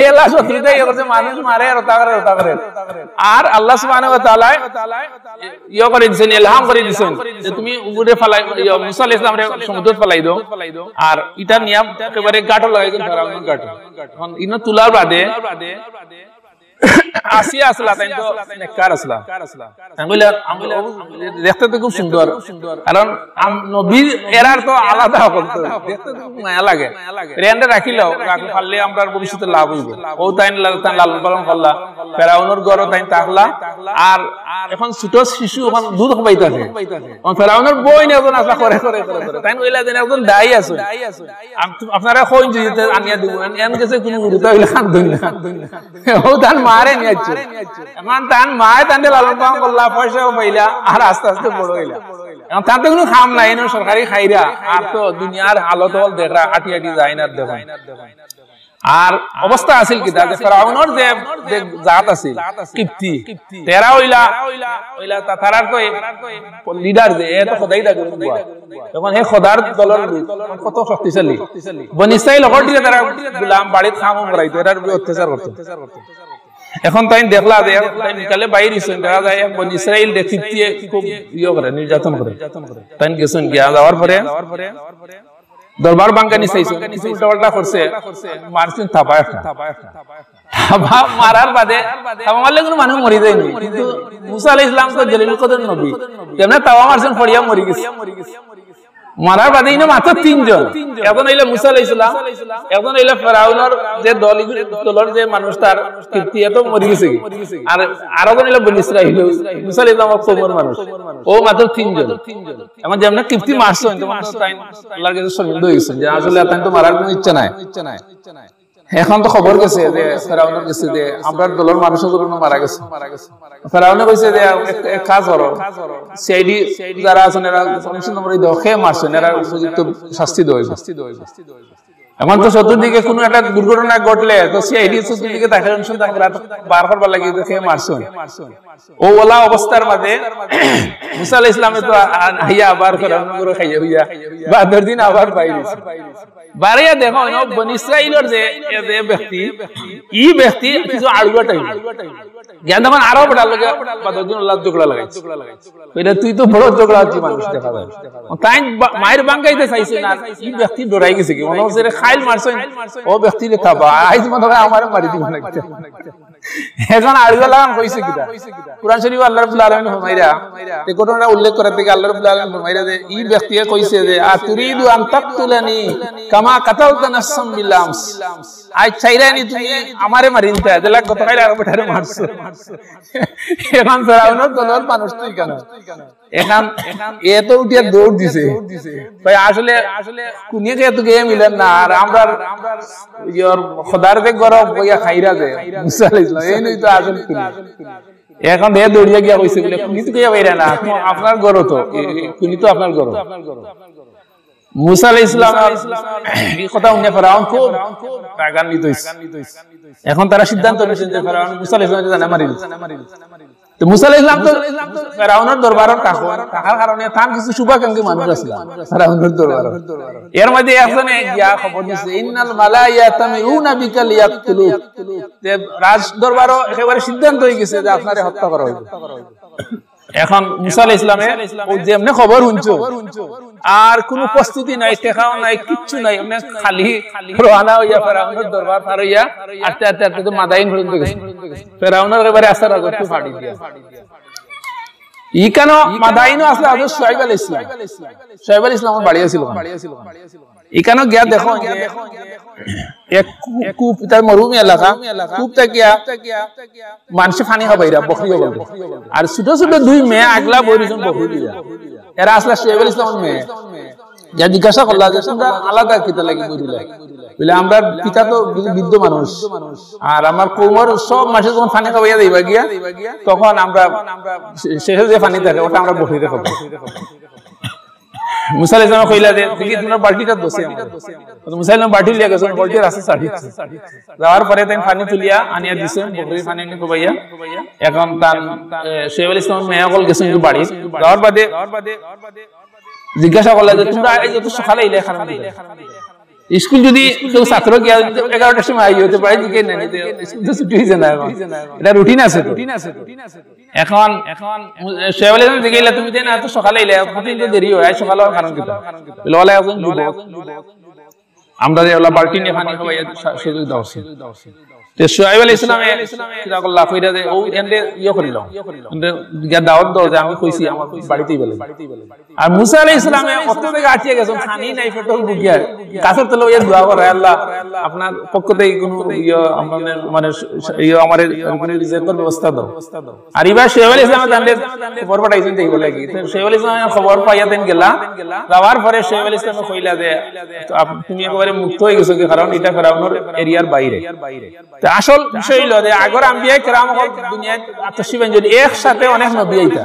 এলা শত্রুতায় ইয়ে করছে, মানুষ মারে আর ওটা করে, ওটা করে। আর আল্লাহ সুবহানাহু ওয়া তাআলায় ইয়ে করি দিছইন, ইলহাম করি দিছইন যে তুমি উগুরে ফালাই, ইয়ে, মুসা আলাইহিস সালামরে সমুদ্রত ফালাই দেও। আর ইটা নিয়া একেবারে গাঁটো লাগাই দিছইন, ফেরাউনর গাঁটো। এখন ইনো তুলার বাদে আসিয়া আছলা, তাইন তো নেককার আছলা। আমি কইলাম, আমি, ও দেখতে তো খুব সুন্দর, কারণ আম-, নবী এরার তো আলাদা হকল তো, দেখতে তো খুব মায়া লাগে। রেন্ডে রাখিলাও, রাখলে পারলে আমরার ভবিষ্যতে লাভ অইবো। অউ তাইন লা-, তাইন লালন পালন করলা, ফেরাউনর ঘরো তাইন থাকলা, আর এখন ছোট শিশু এখন দুধ খাবাইতাছে। এখন ফেরাউনর বইন একজন আছলা করে, করে, করে, করে। তাইন কইলা যেন একজন দায়ী আছে। আম-, আপনারা কইন যদি তে আনিয়া দিব, এন, এন গেছে কুনু গুরুতা অইলে খান দইন না। ও তান মারে নিয়ে যাচ্ছে। এখন তান মায়ে তানরে লালন পালন করলা, পয়সাও পাইলা, আর আস্তে আস্তে বড় অইলা। এখন তান তো কুনু কাম নাই, এনে সরকারি খাইরা, আর তো দুনিয়ার হালত হল দেখরা, আটি আটি যায় না দেখইন। আর অবস্থা আছিল কিতা, যে ফেরাউনর যে, যে জাত আছিল, কিপ্তি, তেরা অইলা, অইলা তা-, তারার তো লিডার যে, এ তো খোদাই দাবি করে। এখন হে খোদার দলর লোক, কত শক্তিশালী। বনি ইসরাইল হকলটিরে তারা গুলাম বাড়িত কাম করাইতো, এরার উপরে অত্যাচার করতো। এখন তাইন দেখলা যে, তাইন নিকালে বাইর অইছইন, দেখা যায় বনি ইসরাইলরে কিপ্তিয়ে খুব ইয়ে করে, নির্যাতন করে। তাইন গেছইন, গিয়া যাওয়ার পরে দরবার ভাঙ্গানি চাইছইন, কিছু উল্টাপাল্টা করছে, মারছইন থাবা একটা। থাবা মারার বাদে, থাবা মারলে কুনু মানুষ মরি যায়নি, কিন্তু মুসা আলাইহিস সালাম তো জলিলুল কদর নবী, যেমনে থাবা মারছইন, পড়িয়া মরি গেছে। মারার বাদে ইনো মাত্র তিনজন, একজন অইলা মুসা আলাইহিস সালাম, একজন অইলা ফেরাউনর যে দল, দলর যে মানুষ, তার কিপ্তি, এ তো মরি গেছে গি, আর আরোজন অইলা বনি ইসরাইল, মুসা আলাইহিস সালামর কওমর মানুষ, অউ মাত্র তিনজন। এখন যেমনে কিপ্তি মারছইন, তখন তো তাইন আল্লাহর গেছে শর্মিন্দা অই গেছইন যে আসলে তাইন তো মারার কুনু ইচ্ছা নাই। এখন তো খবর গেছে যে ফেরাউনর গেছে যে আমরার দলর মানুষ অগুলো মারা গেছে। ফেরাউনে কইছে যে এক, এক কাজ করো, সিআইডি যারা আছইন এরা কমিশন নম্বর দেও, কে মারছইন, এরার উপযুক্ত শাস্তি দেওয়া অইবো। এখন তো চতুর্দিকে কুনু একটা দুর্ঘটনা ঘটলে তো সিআইডি চতুর্দিকে তাকে অনুসন্ধান করা, বার করবার লাগি যে কে মারছইন। অউ অলা অবস্থার মাঝে মুসা আলাইহিস সালামে তো আ-, আ-, আইয়া আবার ফেরাউনর ঘরো খাইয়া হুইয়া, বাদর দিন আবার বাইর অইছে। বারইয়া দেখইন, অউ বনি ইসরাইলর যে, এ যে ব্যক্তি, ই ব্যক্তি কিছু আড়ুয়া টাইপ। গিয়া দেখইন আরো বেটার লগে বাদর দিন অলা ঝগড়া লাগাইছে। কইরা, "তুই তো বড় ঝগড়াঝাটি মানুষ দেখা যায়।" তাইন বা-, মাইর ভাঙ্গাইতে চাইছইন, আর ই ব্যক্তি ডরাই গেছে গি, মনে অইছে, "রে, খা আইল মারছইন, ও ব্যক্তিরে থাবা, আইজ মনে অয় আমারে মারি দিবা না কিতা। এখন আড়ুয়া লাগান কইছে কিতা? কোরআন শরীফ আল্লাহ রাব্বুল আলামিন ফরমাইরা, এই ঘটনাটা উল্লেখ করার থেকে আল্লাহ রাব্বুল আলামিন ফরমাইরা যে, এই ব্যক্তিয়ে কইছে যে, "আতুরিদু আন তাকতুলানি কামা কাতালতা নাফসাম বিল আমস।" আইজ চাইরায়নি তুমি আমারে মারিলিতায়, যেলা গতকাইল আরক বেটারে মারছো। এখন ফেরাউনর দলর মানুষ তো ইখান। এখন এ তো উঠিয়া দৌড় দিছে। ভাই, আসলে কুনিয়ে কে তো গেম মিলেন না, আর আমরা ইয়ার খোদার যে গরব বইয়া খাইরা যে মুসা আলাইহিস সালাম, এই নই তো আসল কুনি। এখন হে দৌড়িয়া গিয়া কইছে বলে, "কুনি তো গিয়া বাইরা না, তো আপনার ঘরো তো, এ, এ, কুনি তো আপনার ঘরো।" মুসা আলাইহিস সালাম আর এই কথা শুনে ফেরাউন খুব রাগান্বিত হইছে। এখন তারা সিদ্ধান্ত নিয়েছেন যে ফেরাউন, মুসা আলাইহিস সালাম জানে মারি দিছে। তো মুসা আলাইহিস সালাম তো ফেরাউনর দরবারর কাকো, থাকার কারণে তার কিছু শুভাকাঙ্ক্ষী মানুষ আছিল ফেরাউনর দরবার। এর মধ্যে একজনে গিয়া খবর দিছে, "ইন্নাল মালাইয়া তামিউনা বিকা লিয়াকতুলুক।" যে রাজ দরবারও একেবারে সিদ্ধান্ত হয়ে গেছে যে আপনারে হত্যা করা হইবে। এখন মুসা আলাইহিস সালামে ও যেমনে খবর হুনছো, আর কোনো প্রস্তুতি নাই, টেকাও নাই, কিচ্ছু নাই, এমনে খালি রওয়ানা হইয়া ফেরাউনর দরবার পার হইয়া আটতে আটতে আটতে তো মাদাইন পর্যন্ত গেছে। ফেরাউনর একেবারে আসার আগত তো ফাড়ি দিয়া। ইখানো মাদাইনও আসলে হযরত শুআইব আলাইহিস সালাম। শুআইব আলাইহিস সালামর বাড়ি আছিল ওখানে। ইখানো গিয়া দেখো যে এক কূ-, কূপ, ইটা মরুভূমি এলাকা, কূপ থাকিয়া মানষে পানি খাবাইরা, বকরি অকলরে। আর ছোট ছোট দুই মেয়ে আগলা বইরইছইন বকরি দিয়া। এরা আসলে শুআইব আলাইহিস সালামর মেয়ে। গিয়া জিজ্ঞাসা করলা যে, "তোমরা আলাদা কিতা লাগি বই দিলা?" বলে, "আমরার পিতা তো বৃদ্ধ মানুষ, আর আমার কওমর সব মানষে যখন পানি খাবাইয়া যাইবা গিয়া, তখন আমরা শে-, শেষে যে পানি থাকে, ওটা আমরা বকরিরে খাবাই।" মুসা আলাইহিস সালামে কইলা যে, "দেখি, তোমরা বালতিটা দেও আমার।" তো মুসা আলাইহিস সালাম বালতি লইয়া গেছইন, বালতি রাস্তা ছাড়ি দিছে। যাওয়ার পরে তাইন পানি তুলিয়া আনিয়া দিছইন, বকরির পানি আনি খাবাইয়া। এখন তান, এ, শুআইব আলাইহিস সালামর মেয়ে অকল গেছইন কি বাড়ি। যাওয়ার বাদে জিজ্ঞাসা করলা যে, "তোমরা এই যত সকালে আইলে, কারণ কিতা?" স্কুল যদি কেউ ছাত্র গিয়া এগারোটার সময় আই হতে পারে, দিকে নেই, স্কুল তো ছুটি হইছে না এখন। এটা রুটিন আছে তো। এখন, এখন শুআইব আলাইহিস সালাম জিজ্ঞাসা করলা, "তুমি যে না এত সকালে আইলে, প্রতিদিন তো দেরি হয়, আজ সকালে হওয়ার কারণ কিতা?" বলে, "ওলা একজন যুবক, আমরা যে ওলা বালতি নিয়া পানি খাবাইয়া সা-, সুযোগ দেওয়া হচ্ছে।" তে শুআইব আলাইহিস সালামে কিতা করলা, কইরা যে, "ও এনরে ইয়ে করিল, এনরে গিয়া দাওয়াত দাও যে আমি কইছি আমার বাড়িতেই বেলে।" আর মুসা আলাইহিস সালামে অত জাগা আটিয়া গেছইন, পানি নাই, পেটর ভুকিয়া, গাছর তলে ওই দোয়া করে, "আল্লাহ, আপনার পক্ষ থেকে কোনো ইয়ে, আমার মানে, ইয়ে, আমার কোনো রিজিকর ব্যবস্থা দাও।" আর ইবার শুআইব আলাইহিস সালামে তানরে খবর পাঠাইছইন, তাই বলে কি? তো শুআইব আলাইহিস সালামে খবর পাইয়া তাইন গেলা, যাওয়ার পরে শুআইব আলাইহিস সালামে কইলা যে, "তো আপ-, তুমি একেবারে মুক্ত হয়ে গেছো কি, কারণ এটা ফেরাউনর এরিয়ার বাইরে।" তো আসল বিষয় হইল যে আগর আম্বিয়া কেরাম অকল দুনিয়াত তশরিফ আনছইন, একসাথে অনেক নবী আইতা,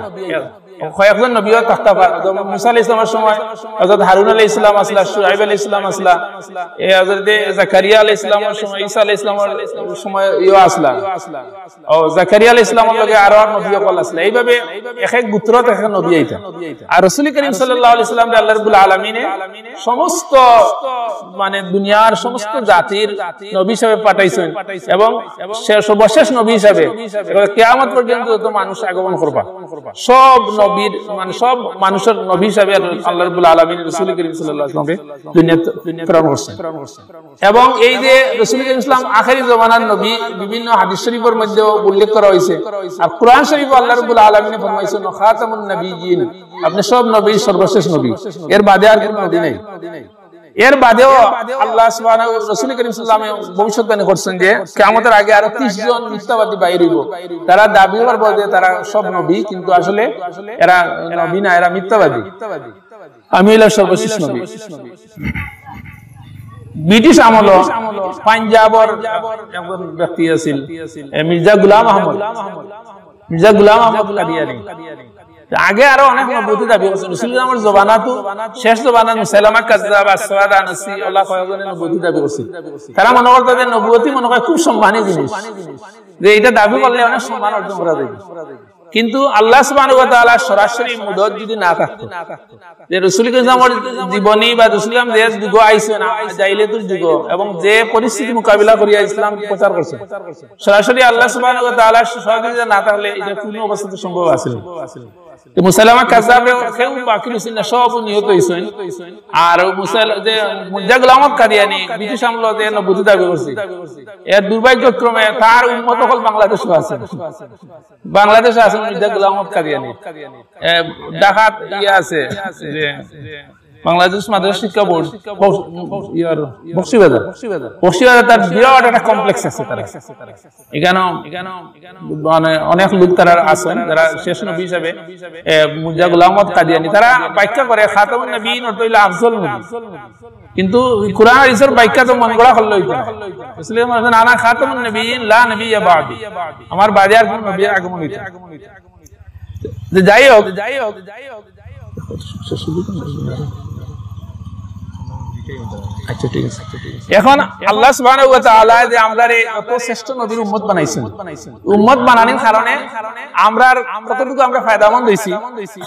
কয়েকজন নবীও থাকতা পারে। যেমন মুসা আলাইহিস সালামর সময় হযরত হারুন আলাইহিস সালাম আসলা, শুআইব আলাইহিস সালাম আসলা, এ হযরত জাকারিয়া আলাইহিস সালামর সময়, ঈসা আলাইহিস সালামর সময় ইও আসলা। ও জাকারিয়া আলাইহিস সালামর লগে আরো আর নবী অকল আসলা। এইভাবে এক এক গোত্রত এক এক নবী আইতা। আর রাসূল করিম সাল্লাল্লাহু আলাইহি ওয়াসাল্লামরে আল্লাহ রাব্বুল আলামিনে সমস্ত, মানে, দুনিয়ার সমস্ত জাতির নবী হিসাবে পাঠাইছইন এবং সে সর্বশেষ নবী হিসাবে কিয়ামত পর্যন্ত যত মানুষ আগমন করবা, সব নবীর, মানে, সব মানুষের নবী হিসাবে আল্লাহ রাব্বুল আলামিন রাসূল করিম সাল্লাল্লাহু আলাইহি ওয়াসাল্লামরে দুনিয়াত প্রেরণ করছেন। এবং এই যে রাসূল করিম সাল্লাম আখেরি জমানার নবী, বিভিন্ন হাদিস শরীফের মধ্যে উল্লেখ করা হয়েছে। আর কোরআন শরীফে আল্লাহ রাব্বুল আলামিনে ফরমাইছেন, "খাতামুন নাবিয়্যিন", আপনি সব নবীর সর্বশেষ নবী, এর বাদে আর কোনো নবী নাই। এর বাদেও আল্লাহ সুবহানাহু, রাসূল করিম সাল্লাল্লাহু আলাইহি ওয়াসাল্লাম ভবিষ্যৎবাণী করছেন যে কিয়ামতের আগে আরো ত্রিশ জন মিথ্যাবাদী বাইর হইব। তারা দাবি করবে যে তারা সব নবী, কিন্তু আসলে এরা নবী না, এরা মিথ্যাবাদী। আমি হইলাম সর্বশেষ নবী। ব্রিটিশ আমল, পাঞ্জাবর একজন ব্যক্তি আছিল, এ, মির্জা গুলাম আহমদ। মির্জা গুলাম আহমদ কাদিয়ানি। আগে আরো অনেক নবুয়তি দাবি করছে। রাসূলুল্লাহর জমানাত, শেষ জমানাত মুসাইলামা কাজ্জাব, আসওয়াদ আনাসি, ওলা কয়েকজনে নবুয়তি দাবি করছে। তারা মনে করতো যে নবুয়তি মনে হয় খুব সম্মানী জিনিস, যে এটা দাবি করলে অনেক সম্মান অর্জন করা যায়। কিন্তু আল্লাহ সুবহানাহু ওয়া তাআলা সরাসরি মদদ যদি না থাকতো, যে রাসূল করিম সাল্লাল্লাহু আলাইহি ওয়াসাল্লামর জীবনী বা রাসূল করিম যে যুগ আইছে না, জাহিলিয়াতুর যুগ, এবং যে পরিস্থিতি মোকাবিলা করিয়া ইসলাম প্রচার করছে, সরাসরি আল্লাহ সুবহানাহু ওয়া তাআলার সহযোগিতা না থাকলে এটা কোনো অবস্থাতে সম্ভব আছিল না। তো মুসাইলামা কাজ্জাবরে কেউ বাকি রইছইন না, সব নিহত অইছইন। আর মুসাইল-, যে মির্জা গোলাম আহমদ কাদিয়ানি ব্রিটিশ আমলো যে নবুয়তি দাবি করছে, এর দুর্ভাগ্যক্রমে তার উম্মত অকল বাংলাদেশো আছে, বাংলাদেশো আছে মির্জা গোলাম আহমদ কাদিয়ানি। এ, ঢাকাত ইয়ে আছে, যে বাংলাদেশ মাদ্রাসা শিক্ষা বোর্ড, বক্স-, ইয়ার, বক্সিবাজার, বক্সিবাজার তার বিরাট একটা কমপ্লেক্স আছে। তারা এখানে মানে অনেক লোক তারা আছেন যারা শেষ নবী হিসাবে, এ, মির্জা গোলাম আহমদ কাদিয়ানি, তারা ব্যাখ্যা করে খাতামুন নবীন অর্থ হইল আফজল নবী। কিন্তু কোরআন হাদিসের ব্যাখ্যা তো মন গড়া করলে হইতো না। আসলে মানে, "আনা খাতামুন নবীন লা নবিয়্যা বাদি।" আমার বাদে আর কোনো নবীর আগমন হইতো না। তো যাই হোক, আচ্ছা, ঠিক আছে। এখন আল্লাহ সুবহানাহু ওয়া তাআলা যে আমরারে অত শ্রেষ্ঠ নবীর উম্মত বানাইছেন, উম্মত বানানির কারণে আমরার কতটুকু আমরা ফায়দামন্দ হইছি,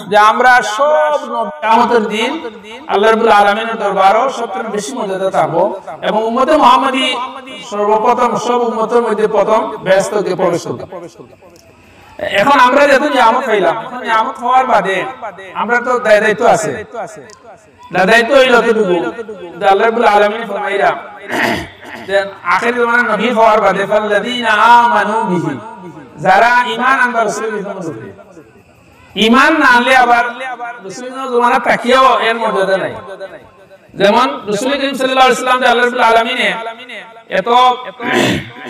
যে আমরা সব নবী কিয়ামতের দিন আল্লাহ রাব্বুল আলামিনের দরবারও সবচেয়ে বেশি মর্যাদা পাবো, এবং উম্মতে মুহাম্মদী সর্বপ্রথম সব উম্মতের মধ্যে প্রথম বেহেশতে প্রবেশ করবে। এখন আমরা যেহেতু নিয়ামত পাইলাম, এখন নিয়ামত হওয়ার বাদে আমরা তো দায় দায়িত্ব আছে। দায় দায়িত্ব হইল অতটুকু, যে আল্লাহ রাব্বুল আলামিন ফরমাইরা যে আখেরি জমানার নবী হওয়ার বাদে, "ফাল্লাযীনা আমানু বিহি", যারা ঈমান আনবা রাসূলুল্লাহ সাল্লাল্লাহু আলাইহি ওয়াসাল্লাম। ঈমান না আনলে আবার রাসূলুল্লাহ জমানা থাকিয়াও এর মর্যাদা নাই। যেমন রাসূল করিম সাল্লাল্লাহু আলাইহি ওয়াসাল্লাম যে আল্লাহ রাব্বুল আলামিনে এত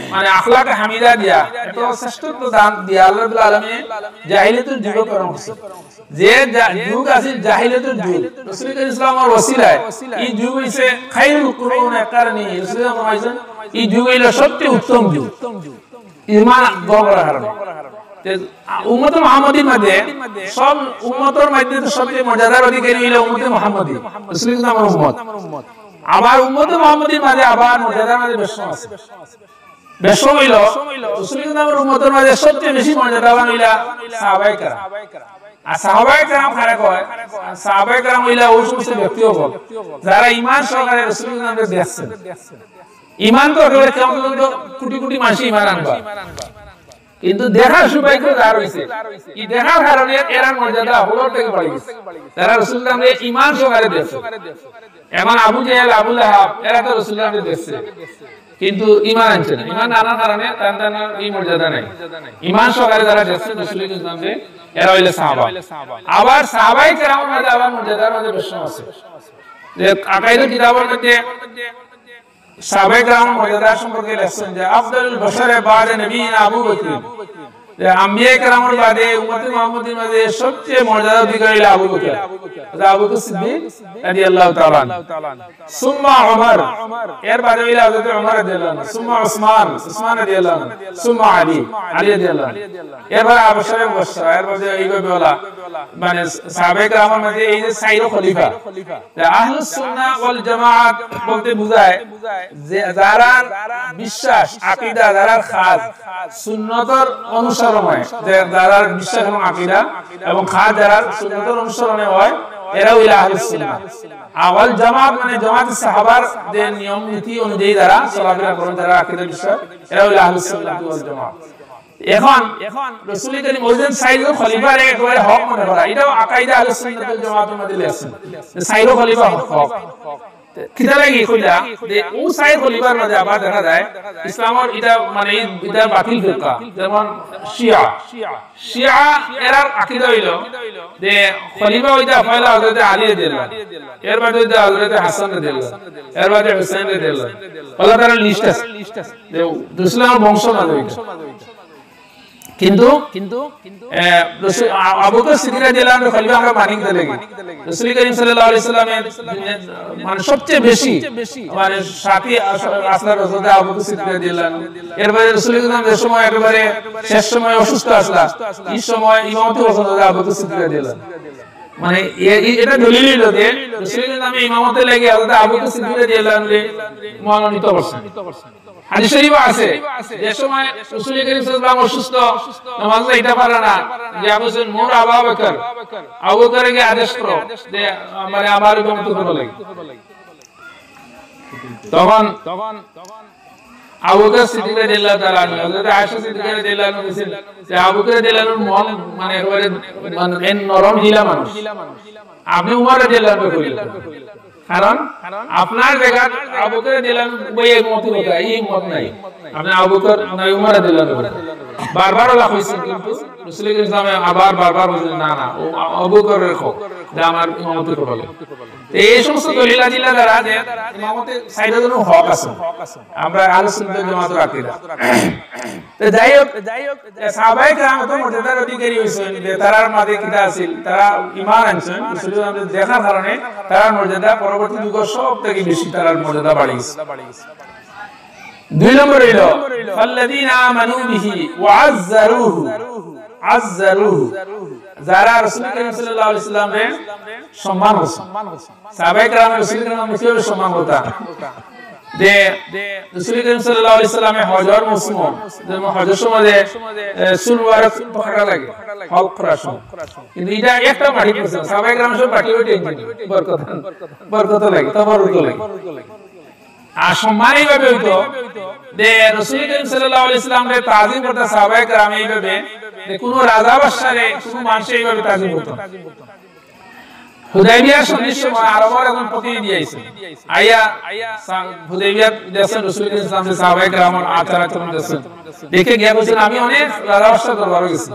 মানে আখলাক হামিদা দিয়া, এত শ্রেষ্ঠত্ব দান দিয়া আল্লাহ রাব্বুল আলামিনে জাহিলিয়াতুল যুগ প্রেরণ করছে। যে জা-, যুগ আছিল জাহিলিয়াতুল যুগ, রাসূল করিম সাল্লাল্লাহু আলাইহি ওয়াসাল্লামর ওসিলায় এই যুগ হইছে খায়রুল কুরুনি কারনি। রাসূল ফরমাইছেন, এই যুগ হইল সবচেয়ে উত্তম যুগ। ঈমান গ্রহণ করার কারণে। তে, আ, উম্মতে মুহাম্মদীর মাঝে সব উম্মতর মাঝে তো সবচেয়ে মর্যাদার অধিকারী হইল উম্মতে মুহাম্মদী, রাসূল ইসলামের উম্মত। আবার উম্মতে মুহাম্মদীর মাঝে আবার মর্যাদার মাঝে বেশ আছে। বেশ হইল রাসূল ইসলামের উম্মতর মাঝে সবচেয়ে বেশি মর্যাদাবান হইলা সাহাবায়ে কেরাম। আর সাহাবায়ে কেরাম কারে কয়? সাহাবায়ে কেরাম হইলা ওই সমস্ত ব্যক্তি হকল যারা ঈমান সহকারে রাসূল ইসলামকে দেখছেন। ঈমান তো একেবারে কিয়ামত পর্যন্ত কোটি কোটি মানুষ ঈমান আনবা। কিন্তু দেখার সৌভাগ্য যার হইছে, এই দেখার কারণে এরার মর্যাদা হকলর থাকি বাড়ি গেছে। তারা রাসূলুল্লাহরে ঈমান সহকারে দেখছে। এখন আবু জেহেল, আবু লাহাব, এরা তো রাসূলুল্লাহরে দেখছে, কিন্তু ঈমান আনছে না। ঈমান আনার কারণে তান তান এই মর্যাদা নাই। ঈমান সহকারে যারা দেখছে রাসূল ইসলামরে, এরা হইলে সাহাবা। আবার সাহাবায়ে কেরামের মাঝে আবার মর্যাদার মাঝে বেশ আছে। যে আকাইদুল কিতাবের মধ্যে সাহাবায়ে কেরামের মর্যাদা সম্পর্কে লেখছেন যে, "আফদালুল বাশারে বাদে নবীনা আবু বকর।" যে আম্বিয়ায়ে কেরামের বাদে উম্মতে মুহাম্মদীর মাঝে সবচেয়ে মর্যাদা অধিকারী হইল আবু বকর। যে আবু বকর সিদ্দিক রাদিয়াল্লাহু তাআলা আনহু। সুম্মা ওমর, এর বাদে হইল হযরত ওমর রাদিয়াল্লাহু আনহু। সুম্মা উসমান, উসমান রাদিয়াল্লাহু আনহু। সুম্মা আলী, আলী রাদিয়াল্লাহু আনহু। এরপরে আবু বকর, এর বাদে এইভাবে ওলা, মানে সাহাবায়ে কেরামের মাঝে এই যে চাইরো খলিফা, যে আহলুস সুন্নাহ ওয়াল জামাত বলতে বুঝায় যে যারার বিশ্বাস, আকীদা, যারার কাজ সুন্নতর অনুসরণ হয়, যে যারার বিশ্বাস এবং আকীদা এবং কাজ যারার সুন্নতর অনুসরণে হয়, এরা হইল আহলুস সুন্নাহ। আর ওয়াল জামাত মানে জামাত সাহাবার যে নিয়ম নীতি অনুযায়ী যারা চলাফেরা করেন, যারা আকীদা বিশ্বাস, এরা হইল আহলুস সুন্নাহ ওয়াল জামাত। এখন, এখন রাসূল করিম ওই যে চাইরো খলিফারে একেবারে হক মনে করা, এটাও আকাইদা আহলুস সুন্নাত ওয়াল জামাতের মধ্যে লেখছেন যে চাইরো খলিফা হক, হক। কিতা লাগি কইলা যে ও চাইর খলিফার মাঝে আবার দেখা যায় ইসলামের এটা মানে এই এটা বাতিল ফিরকা, যেমন শিয়া। শিয়া এরার আকীদা হইল যে খলিফা হইতা পয়লা হযরত আলী রাদিয়াল্লাহু আনহু, এর বাদে হইতা হযরত হাসান রাদিয়াল্লাহু আনহু, এর বাদে হুসাইন রাদিয়াল্লাহু আনহু। আল্লাহ তাআলার লিস্ট আছে যে ইসলামের বংশ না হইতা। কিন্তু, কিন্তু, এ, রসুল, আ-, আবু বকর সিদ্দিক রাদিয়াল্লাহু আনহু খলিফা আমরা মানি কিতা লাগি? রাসূল করিম সাল্লাল্লাহু আলাইহি ওয়াসাল্লামের, এ, মানে সবচেয়ে বেশি, মানে সাথী আস-, আসলা হযরত আবু বকর সিদ্দিক রাদিয়াল্লাহু আনহু। এরপরে রাসূল করিম যে সময় একেবারে শেষ সময় অসুস্থ আসলা, এই সময় ইমামতি করছেন হযরত আবু বকর সিদ্দিক রাদিয়াল্লাহু আনহু। মানে এ-, এ-, এটা দলিল হইল যে রাসূল করিম ইমামতের লাগি হযরত আবু বকর সিদ্দিক রাদিয়াল্লাহু আনহুরে মনোনীত করছেন। হাদিস শরীফ আছে, যে সময় রাসূল করিম সাল্লাল্লাহু আলাইহি ওয়াসাল্লাম অসুস্থ, নামাজে যাইতা পারে না, গিয়া বলছেন, "মুর আবা বকর, আবু বকরকে আদেশ করো যে, মানে, আমার ইমামতি করার লাগি।" তখন, তখন আবু বকর সিদ্দিক রাদিয়াল্লাহু তাআলা আনহু, হযরত আয়েশা সিদ্দিকা রাদিয়াল্লাহু আনহা কইছইন যে আবু বকর রাদিয়াল্লাহু আনহুর মন মানে একেবারে মানে এন নরম হিলা মানুষ। আপনে উমর রাদিয়াল্লাহু আনহুরে কইলা। কারণ আপনার জাগাত আবু বকর রাদিয়াল্লাহু আনহু বইয়া মত কথা, ই মত নাই। আপনে আবু বকর না উমর রাদিয়াল্লাহু আনহুরে কইলা। বারবার অলা কইছইন, কিন্তু রাসূল করিম সাল্লাল্লাহু আলাইহি ওয়াসাল্লাম আবার বারবার কইছইন, "না, না, ও আবু বকররে কও যে আমার ইমামতি করবা লাগি।" তো এই সমস্ত দলিল আদিল্লা দ্বারা যে ইমামতে চাইরোজনর হক আছে, আমরা আহলে সুন্নাত ওয়াল জামাতর আকীদা। তো যাই হোক, সাহাবায়ে কেরাম তো মর্যাদার অধিকারী অইছইন, যে তারার মাঝে কিতা আছিল, তারা ঈমান আনছইন, রাসূলুল্লাহ দেখার কারণে তারার মর্যাদা পরবর্তী যুগর সব থাকি বেশি তারার মর্যাদা বাড়ি গেছে। দুই নম্বর অইলো, "ফাল্লাযীনা আমানু বিহি ওয়া আযযারুহু।" আযযারুহু। যারা রাসূল করিম সাল্লাল্লাহু আলাইহি ওয়াসাল্লামরে সম্মান করছে। সাহাবায়ে কেরাম রাসূল করিম কিভাবে সম্মান করতা? যে রাসূল করিম সাল্লাল্লাহু আলাইহি ওয়াসাল্লামে হজর মৌসুম, যেমন হজর সময় যে, এ, চুল মুবারক তো কাটা লাগে, হলক করার সময়। কিন্তু ইটা একটা মাটি করছে, সাহাবায়ে কেরাম সব মাটি ওই টেনশন, বরকত, বরকত লাগে, তবরুক লাগে। আর সম্মান এইভাবে অইতো যে রাসূল করিম সাল্লাল্লাহু আলাইহি ওয়াসাল্লামরে তাজিম করতা সাহাবায়ে কেরাম এইভাবে, যে কোনো রাজা বাদশারে কোনো মানুষে এইভাবে তাজিম করতো না। হুদায়বিয়ার সন্ধির সময় আরবর একজন প্রতিনিধি আইছে। আইয়া সা-, হুদায়বিয়াত দেখছইন রাসূল করিম সাল্লাল্লাহু আলাইহি ওয়াসাল্লামরে সাহাবায়ে কেরামর আচার আচরণ দেখছইন। দেখে গিয়া কইছইন, "আমি অনেক রাজা বাদশার দরবারো গেছি,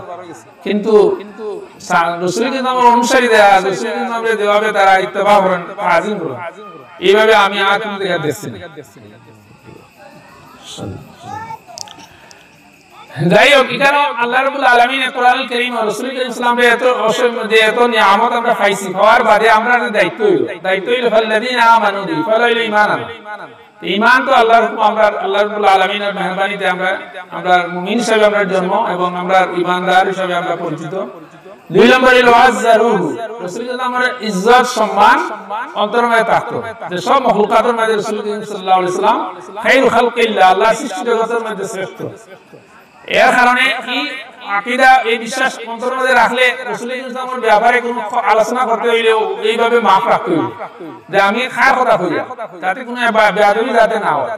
কিন্তু সা-, রাসূল করিম সাল্লাল্লাহু আলাইহি ওয়াসাল্লামর অনুসারী যারা, রাসূল করিম সাল্লাল্লাহু আলাইহি ওয়াসাল্লামরে যেভাবে তারা ইত্তেবা করেন, তাজিম করেন, এইভাবে আমি আর কোনো জাগাত দেখছি না।" যাই হোক, ইখানো আল্লাহ রাব্বুল আলামিনে কোরআনুল কারীম ও রাসূল করিম সাল্লাল্লাহু আলাইহি ওয়াসাল্লামরে এত অসম-, যে এত নিয়ামত আমরা পাইছি, পাওয়ার বাদে আমরার দায়িত্ব অইলো, দায়িত্ব অইলো ফাল্লাযীনা আমানু বিহি, পয়লা অইলো ঈমান আনা। তো ঈমান তো আল্লাহর হুকুম, আমরা আল্লাহ রাব্বুল আলামিনের মেহেরবানিতে আমরা, আমরা মুমিন হিসাবে আমরা জন্ম এবং আমরা ঈমানদার হিসাবে আমরা পরিচিত। দুই নম্বর অইলো ওয়া আযযারুহু, রাসূল সাল্লাল্লাহু আলাইহি ওয়াসাল্লামর ইজ্জত সম্মান অন্তরের মাঝে থাকতো, যে সব মখলুকাতের মাঝে রাসূল করিম সাল্লাল্লাহু আলাইহি ওয়াসাল্লাম খায়রু খালকিল্লাহ, আল্লাহর সৃষ্টি জগতের মাঝে শ্রেষ্ঠ। এর কারণে এই আকীদা, এই বিশ্বাস অন্তরের মাঝে রাখলে রাসূল করিম সাল্লাল্লাহু আলাইহি ওয়াসাল্লামর ব্যাপারে কোনো ক-, আলোচনা করতে অইলেও এইভাবে মাপ রাখতে অইবো যে আমি কার কথা কইয়ার, যাতে কোনো বে-, বেয়াদবি যাতে না হয়।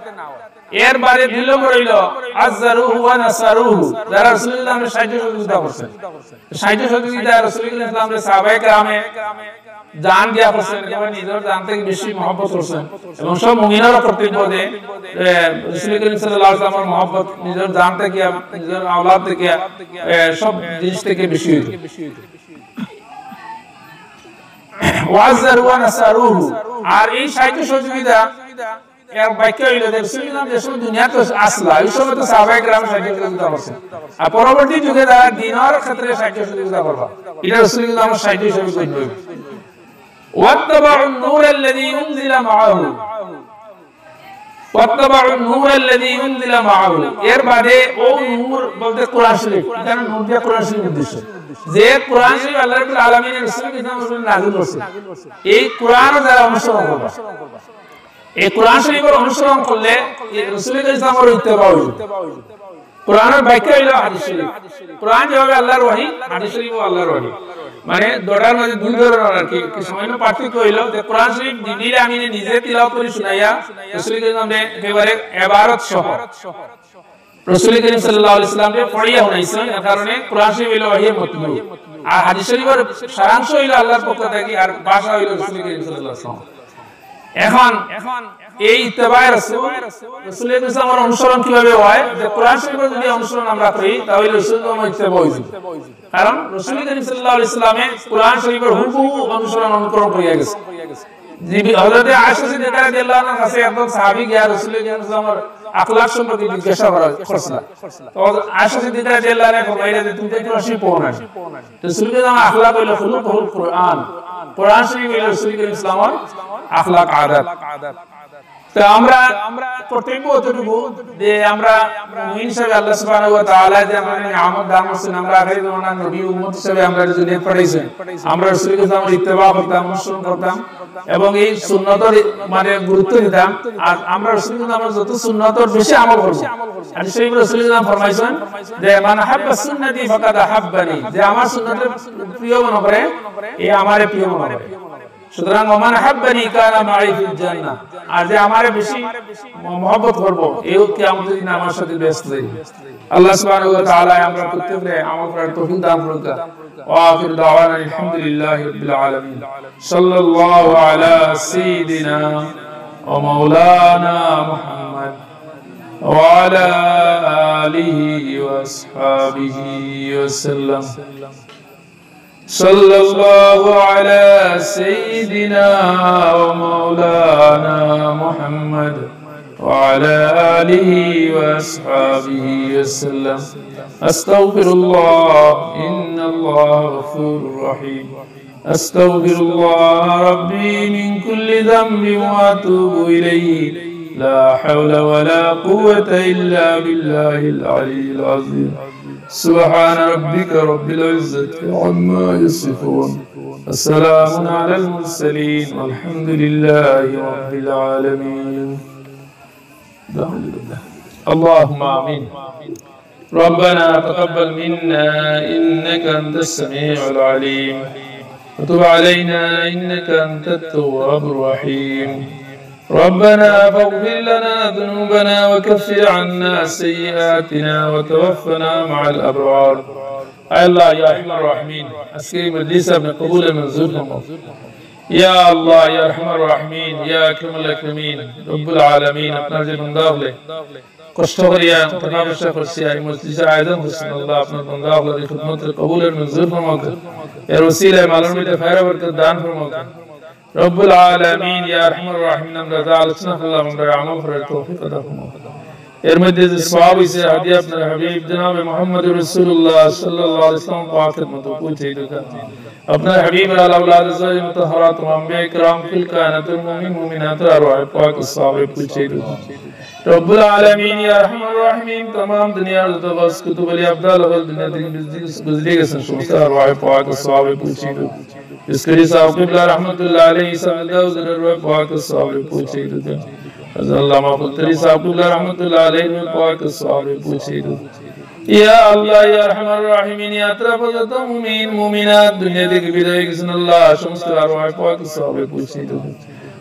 এর বাদে দুই নম্বর অইলো আযযারুহু ওয়া নাসারুহু, যারা রাসূলুল্লাহর সাহায্য সহযোগিতা করছে। সাহায্য সহযোগিতা রাসূলুল্লাহ সাল্লাল্লাহু আলাইহি ওয়াসাল্লামরে সাহাবায়ে কেরামে জান দিয়া করছেন, একেবারে নিজের জান থেকে বেশি মহব্বত করছেন। এবং সব মুমিনেরও কর্তব্য যে, এ, রাসূল করিম সাল্লাল্লাহু আলাইহি ওয়াসাল্লামর মহব্বত নিজের জান থেকে, নিজের আওলাদ থেকে, এ, সব জিনিস থেকে বেশি অইতো। ওয়া আযযারুহু ওয়া নাসারুহু। আর এই সাহায্য সহযোগিতা এর ব্যাখ্যা অইলো যে রাসূলুল্লাহ যে সময় দুনিয়াত আসলা, ওই সময় তো সাহাবায়ে কেরাম সাহায্য সহযোগিতা করছে। আর পরবর্তী যুগে তারা দ্বীনের ক্ষেত্রে সাহায্য সহযোগিতা করবা। ইটা রাসূলুল্লাহর সাহায্য হিসেবে গণ্য অইবো। ওয়াত্তাবাউন নূরাল্লাযী উনজিলা মাআহু। ওয়াত্তাবাউন নূরাল্লাযী উনজিলা মাআহু। এর বাদে ও নূর বলতে কোরআন শরীফ, এখানে নূর দিয়া কোরআন শরীফ উদ্দেশ্য। যে কোরআন শরীফ আল্লাহ রাব্বুল আলামিন রাসূল করিম সাল্লাল্লাহু আলাইহি ওয়াসাল্লামরে নাযিল করছে, এই কোরআনও যারা অনুসরণ করবা, এই কোরআন শরীফের অনুসরণ করলে এই রাসূল করিম সাল্লাল্লাহু আলাইহি ওয়াসাল্লামর ইত্তেবা অইবো। কোরআনের ব্যাখ্যা অইলো হাদিস শরীফ। কোরআন যেভাবে আল্লাহর ওহী, হাদিস শরীফও আল্লাহর ওহী। মানে দুটার মাঝে দুই ধরনের আর কি, কি সামান্য পার্থক্য অইলো যে কোরআন শরীফ জিবরিল আমিনে নিজে তিলাওয়াত করি শুনাইয়া রাসূল করিম সাল্লাল্লাহু আলাইহি ওয়াসাল্লামরে একেবারে এবারত সহ রাসূল করিম সাল্লাল্লাহু আলাইহি ওয়াসাল্লামরে পড়িয়া শুনাইছেন, এর কারণে কোরআন শরীফ অইলো ওহীয়ে মাতলু। আর হাদিস শরীফের সারাংশ অইলো আল্লাহর পক্ষ থেকে, আর ভাষা অইলো রাসূল করিম সাল্লাল্লাহু আলাইহি ওয়াসাল্লাম। এখন এই ইত্তেবায়ে রাসূল, রাসূল ইসলামের অনুসরণ কিভাবে হয়? যে কোরআন শরীফের যদি অনুসরণ আমরা করি, তাহলে রাসূল আমার ইত্তেবা অইছে। কারণ রাসূল করিম সাল্লাল্লাহু আলাইহি ওয়াসাল্লামে কোরআন শরীফের হুবহু অনুসরণ, অনুকরণ করিয়া গেছে। যে বি-, হযরতে আয়েশা সিদ্দিকা রাদিয়াল্লাহু আনহার কাছে একজন সাহাবী গিয়া রাসূল করিম সাল্লাল্লাহু আলাইহি ওয়াসাল্লামর আখলাক সম্পর্কে জিজ্ঞাসা করা, করছিলা। তো আয়েশা সিদ্দিকা রাদিয়াল্লাহু আনহা ফরমাইলা যে, "তুমি তো কোরআন শরীফ পড়ো না।" তো রাসূল করিম সাল্লাল্লাহু আলাইহি ওয়াসাল্লামর আখলাক অইলো খুলুকুহুল কোরআন। কোরআন শরীফ অইলো রাসূল করিম সাল্লাল্লাহু আলাইহি ওয়াসাল্লামর আখলাক, আদত। তো আমরা কর্তব্য অতটুকু যে আমরা মুমিন হিসাবে আল্লাহ সুবহানাহু ওয়া তাআলা যে আমরা নিয়ামত দান করছেন, আমরা আখেরি জমানার নবী উম্মত হিসাবে আমরা যদি পাঠাইছেন, আমরা রাসূল করিম সাল্লাল্লাহু আলাইহি ওয়াসাল্লামর ইত্তেবা করতাম, অনুসরণ করতাম, এবং এই সুন্নতর মানে গুরুত্ব দিতাম। আর আমরা রাসূল করিম সাল্লাল্লাহু আলাইহি ওয়াসাল্লামর যত সুন্নতর বেশি আমল করব। হাদিস শরীফে রাসূল করিম সাল্লাল্লাহু আলাইহি ওয়াসাল্লাম ফরমাইছেন যে, "মান আহাব্বা সুন্নতি ফাকাদ আহাব্বানি", যে আমার সুন্নতরে প্রিয় মনে করে, এ আমারে প্রিয় মনে করে। সুতরাং, "ওমান আহাব্বানি কানা মাই ফিল জান্নাহ", আর যে আমারে বেশি ম-, মহব্বত করবো, এও কিয়ামতের দিন আমার সাথে বেহেশতে যাইবো। আল্লাহ সুবহানাহু ওয়া তাআলা আমরা প্রত্যেকরে আমল করার তৌফিক দান করুক। ওয়া আখিরু দাওয়ানা আলহামদুলিল্লাহি রাব্বিল আলামিন। সাল্লাল্লাহু আলা সাইয়্যিদিনা ওয়া মাওলানা মুহাম্মদ ওয়া আলা আলিহি ওয়া আসহাবিহি ওয়া সাল্লাম। صلى الله على سيدنا ومولانا محمد وعلى آله وأصحابه وسلم. أستغفر الله، إن الله غفور رحيم. أستغفر الله ربي من كل ذنب وأتوب إليه. لا حول ولا قوة إلا بالله العلي العظيم. سبحان ربك رب العزة عما يصفون. وسلام على المرسلين والحمد لله رب العالمين. اللهم آمين. ربنا تقبل منا إنك أنت السميع العليم، وتب علينا إنك أنت التواب الرحيم. ربنا فاغفر لنا ذنوبنا وكفر عنا سيئاتنا وتوفنا مع الأبرار. আয় আল্লাহ, ইয়া আরহামার রাহিমিন, আজকের এই মজলিস আপনি কবুল ও মঞ্জুর ফরমাও। ইয়া আল্লাহ, ইয়া আরহামার রাহিমিন, ইয়া আকরামাল আকরামিন, রব্বুল আলামিন, আপনার যে বান্দা অকলে কষ্ট করিয়া টাকা পয়সা খরচিয়া এই মজলিসের আয়োজন করছইন, আল্লাহ, আপনার বান্দা অকলর এই খিদমতরে কবুল ও মঞ্জুর ফরমাও। এর উসিলায় মালর মধ্যে খায়ের বরকত দান ফরমাও। রব্বুল আলামিন, ইয়া আরহামার রাহিমিন, আমরা যে আলোচনা করলাম, আমরারে আমল করার তৌফিক আতা ফরমাও। এর মধ্যে যে সওয়াব অইছে, হাদিয়া আপনার হাবিব জনাবে মুহাম্মদুর রাসূলুল্লাহ সাল্লাল্লাহু আলাইহি ওয়াসাল্লাম পাকের মতো পৌঁছাই দেউক্কা। আপনার হাবিবর আলা আওলাদে জারিয়া মুতাহহারা তামাম আম্বিয়া কেরাম কুল কায়নাতুর মুমিন মুমিনাতর আরওয়াহ পাক সওয়াবে পৌঁছাই দেউক্কা। রব্বুল আলামিন, ইয়া আরহামার রাহিমিন, তামাম দুনিয়ার যত গাউস কুতুব আউলিয়া আবদাল অকল দুনিয়া থাকি গুজরি গেছইন, সমস্ত আরওয়াহ পাক সওয়াবে পৌঁছাই দেউক্কা। ইস্কুরি সাহেব কিবলা রহমতুল্লাহ আলাইহি সাহেব হুজুরর রুহে পাক সওয়াবে পৌঁছাই দেউক্কা। আল্লামা ফুলতলি সাহেব কিবলা রহমতুল্লাহ আলাইহির রুহে পাক সওয়াবে পৌঁছাই দেউক্কা। ইয়া আল্লাহ, ইয়া আরহামার রাহিমিন, ইয়া আতরাফ যত মুমিন মুমিনাত দুনিয়া থাকি বিদায় অই গেছইন, আল্লাহ, সমস্ত আরওয়াহ পাক সওয়াবে পৌঁছাই দেউক্কা।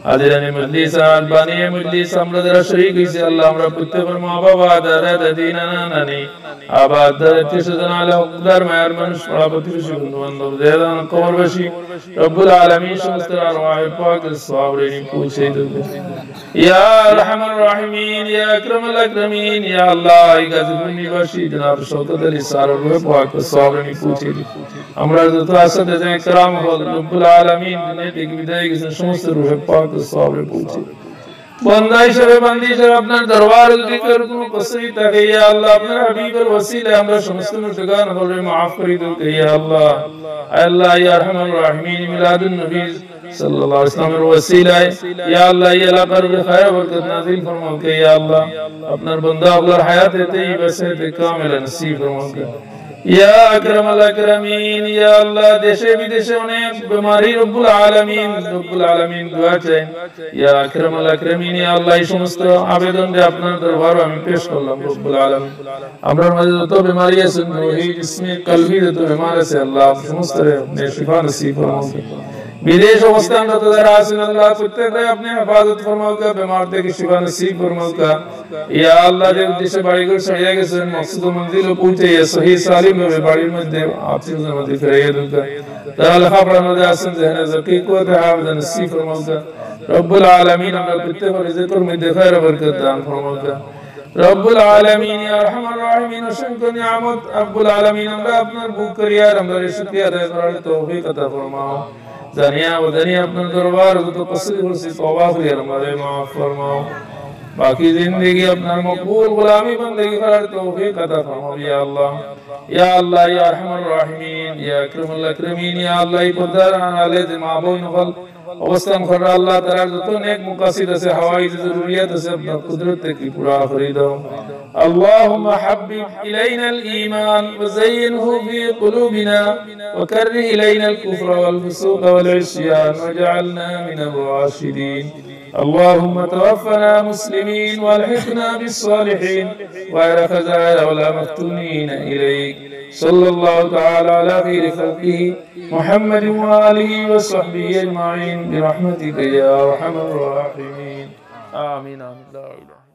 হাজিরানে মজলিস আর বানিয়ে মজলিস আমরা যারা শরীক অইছি, আল্লাহ, আমরা প্রত্যেকের মা বাবা, দাদা দাদি, নানা নানি, আবার যারা আত্মীয় স্বজন, আহলে হকদার, মায়ার মানুষ, পাড়া প্রতিবেশী, বন্ধু বান্ধব, যে যারা কবরবাসী, রব্বুল আলামিন সমস্ত আরওয়াহ পাক সওয়াবরে পৌঁছাই দেউক্কা। ইয়া আরহামার রাহিমিন, ইয়া আকরামাল আকরামিন, ইয়া আল্লাহ, এই গাজীপুর নিবাসী জনাব শওকত আলী স্যারর রুহে পাক সওয়াবরে পৌঁছাই দেউক্কা। আমরা যত আসাতিজা কেরাম অকল রব্বুল আলামিন দুনিয়া থাকি বিদায় অই গেছইন, সমস্ত রুহে পাক সওয়াবরে পৌঁছাই দেউক্কা। বান্দা হিসাবে, বান্দি হিসাবে আপনার দরবার যদি কেউর কোনো কসুর থাকে, ইয়া আল্লাহ, আপনার হাবিবর ওসিলায় আমরা সমস্ত মুর্দেগান অকলরে মাফ করি দেউক্কা, ইয়া আল্লাহ। আয় আল্লাহ, ইয়া আরহামার রাহিমিন, মিলাদুন নবী সাল্লাল্লাহু আলাইহি ওয়াসাল্লামর ওসিলায়, ইয়া আল্লাহ, এই এলাকার উপরে খায়ের বরকত নাজিল ফরমাউক্কা, ইয়া আল্লাহ। আপনার বান্দা অকলর হায়াতে তাইয়্যিবা, সেহতে কামিলা নসিব ফরমাউক্কা। ইয়া আকরামাল আকরামিন, ইয়া আল্লাহ, দেশে বিদেশে অনেক বেমারি রব্বুল আলামিন, রব্বুল আলামিন দোয়া চাই। ইয়া আকরামাল আকরামিন, ইয়া আল্লাহ, এই সমস্ত আবেদনরে আপনার দরবারো আমি পেশ করলাম রব্বুল আলামিন। আমরার মাঝে যত বেমারি আছইন, রুহি, জিসমি, কলবি যত বেমার আছে, আল্লাহ, সমস্তরে আপনি শিফা নসিব ফরমাউক্কা। বিদেশ অবস্থানরত যারা আছইন, আল্লাহ, প্রত্যেকরে আপনি হেফাজত ফরমাউক্কা, বেমার থাকি শিফা নসিব ফরমাউক্কা। ইয়া আল্লাহ, যে উদ্দেশ্যে বাড়িঘর ছাড়িয়া গেছইন, মকসুদ ও মঞ্জিলো পৌঁছাইয়া সহি সালিম ভাবে বাড়ির মধ্যে আত্মীয় স্বজনর মধ্যে ফিরাইয়া দেউক্কা। যারা লেখাপড়ার মধ্যে আছইন, যেখানে যাতে কুওয়াতে হাফেজা নসিব ফরমাউক্কা। রব্বুল আলামিন, আমরা প্রত্যেকের রিজিকর মধ্যে খায়ের বরকত দান ফরমাউক্কা। রব্বুল আলামিন, ইয়া আরহামার রাহিমিন, অসংখ্য নিয়ামত, রব্বুল আলামিন, আমরা আপনার ভোগ করিয়ার আমরারে শুকরিয়া আদায় করার তৌফিক আতা ফরমাও। জানিয়া অজানিয়া আপনার দরবারো যত কসুর করছি, তওবা করিয়ার আমরারে মাফ ফরমাও। বাকি জিন্দেগি আপনার মকবুল গোলামি বন্দেগি করার তৌফিক আতা ফরমাও, ইয়া আল্লাহ। ইয়া আল্লাহ, ইয়া আরহামার রাহিমিন, ইয়া আকরামাল আকরামিন, ইয়া আল্লাহ, এই পর্দার আড়ালে যে মা বইন অকল অবস্থান কররা, আল্লাহ, তারার যত নেক মাকাসিদ আছে, হাওয়াইজ জরুরিয়াত আছে, আপনার কুদরত থাকি পুরা করি দেও। اللهم حبب إلينا الإيمان وزينه في قلوبنا وكره إلينا الكفر والفسوق والعصيان واجعلنا من الراشدين. اللهم توفنا مسلمين والحقنا بالصالحين غير خزايا ولا مفتونين إليك. صلى الله تعالى على خير خلقه محمد وآله وصحبه أجمعين برحمتك يا أرحم الراحمين. آمين، آمين. لا إله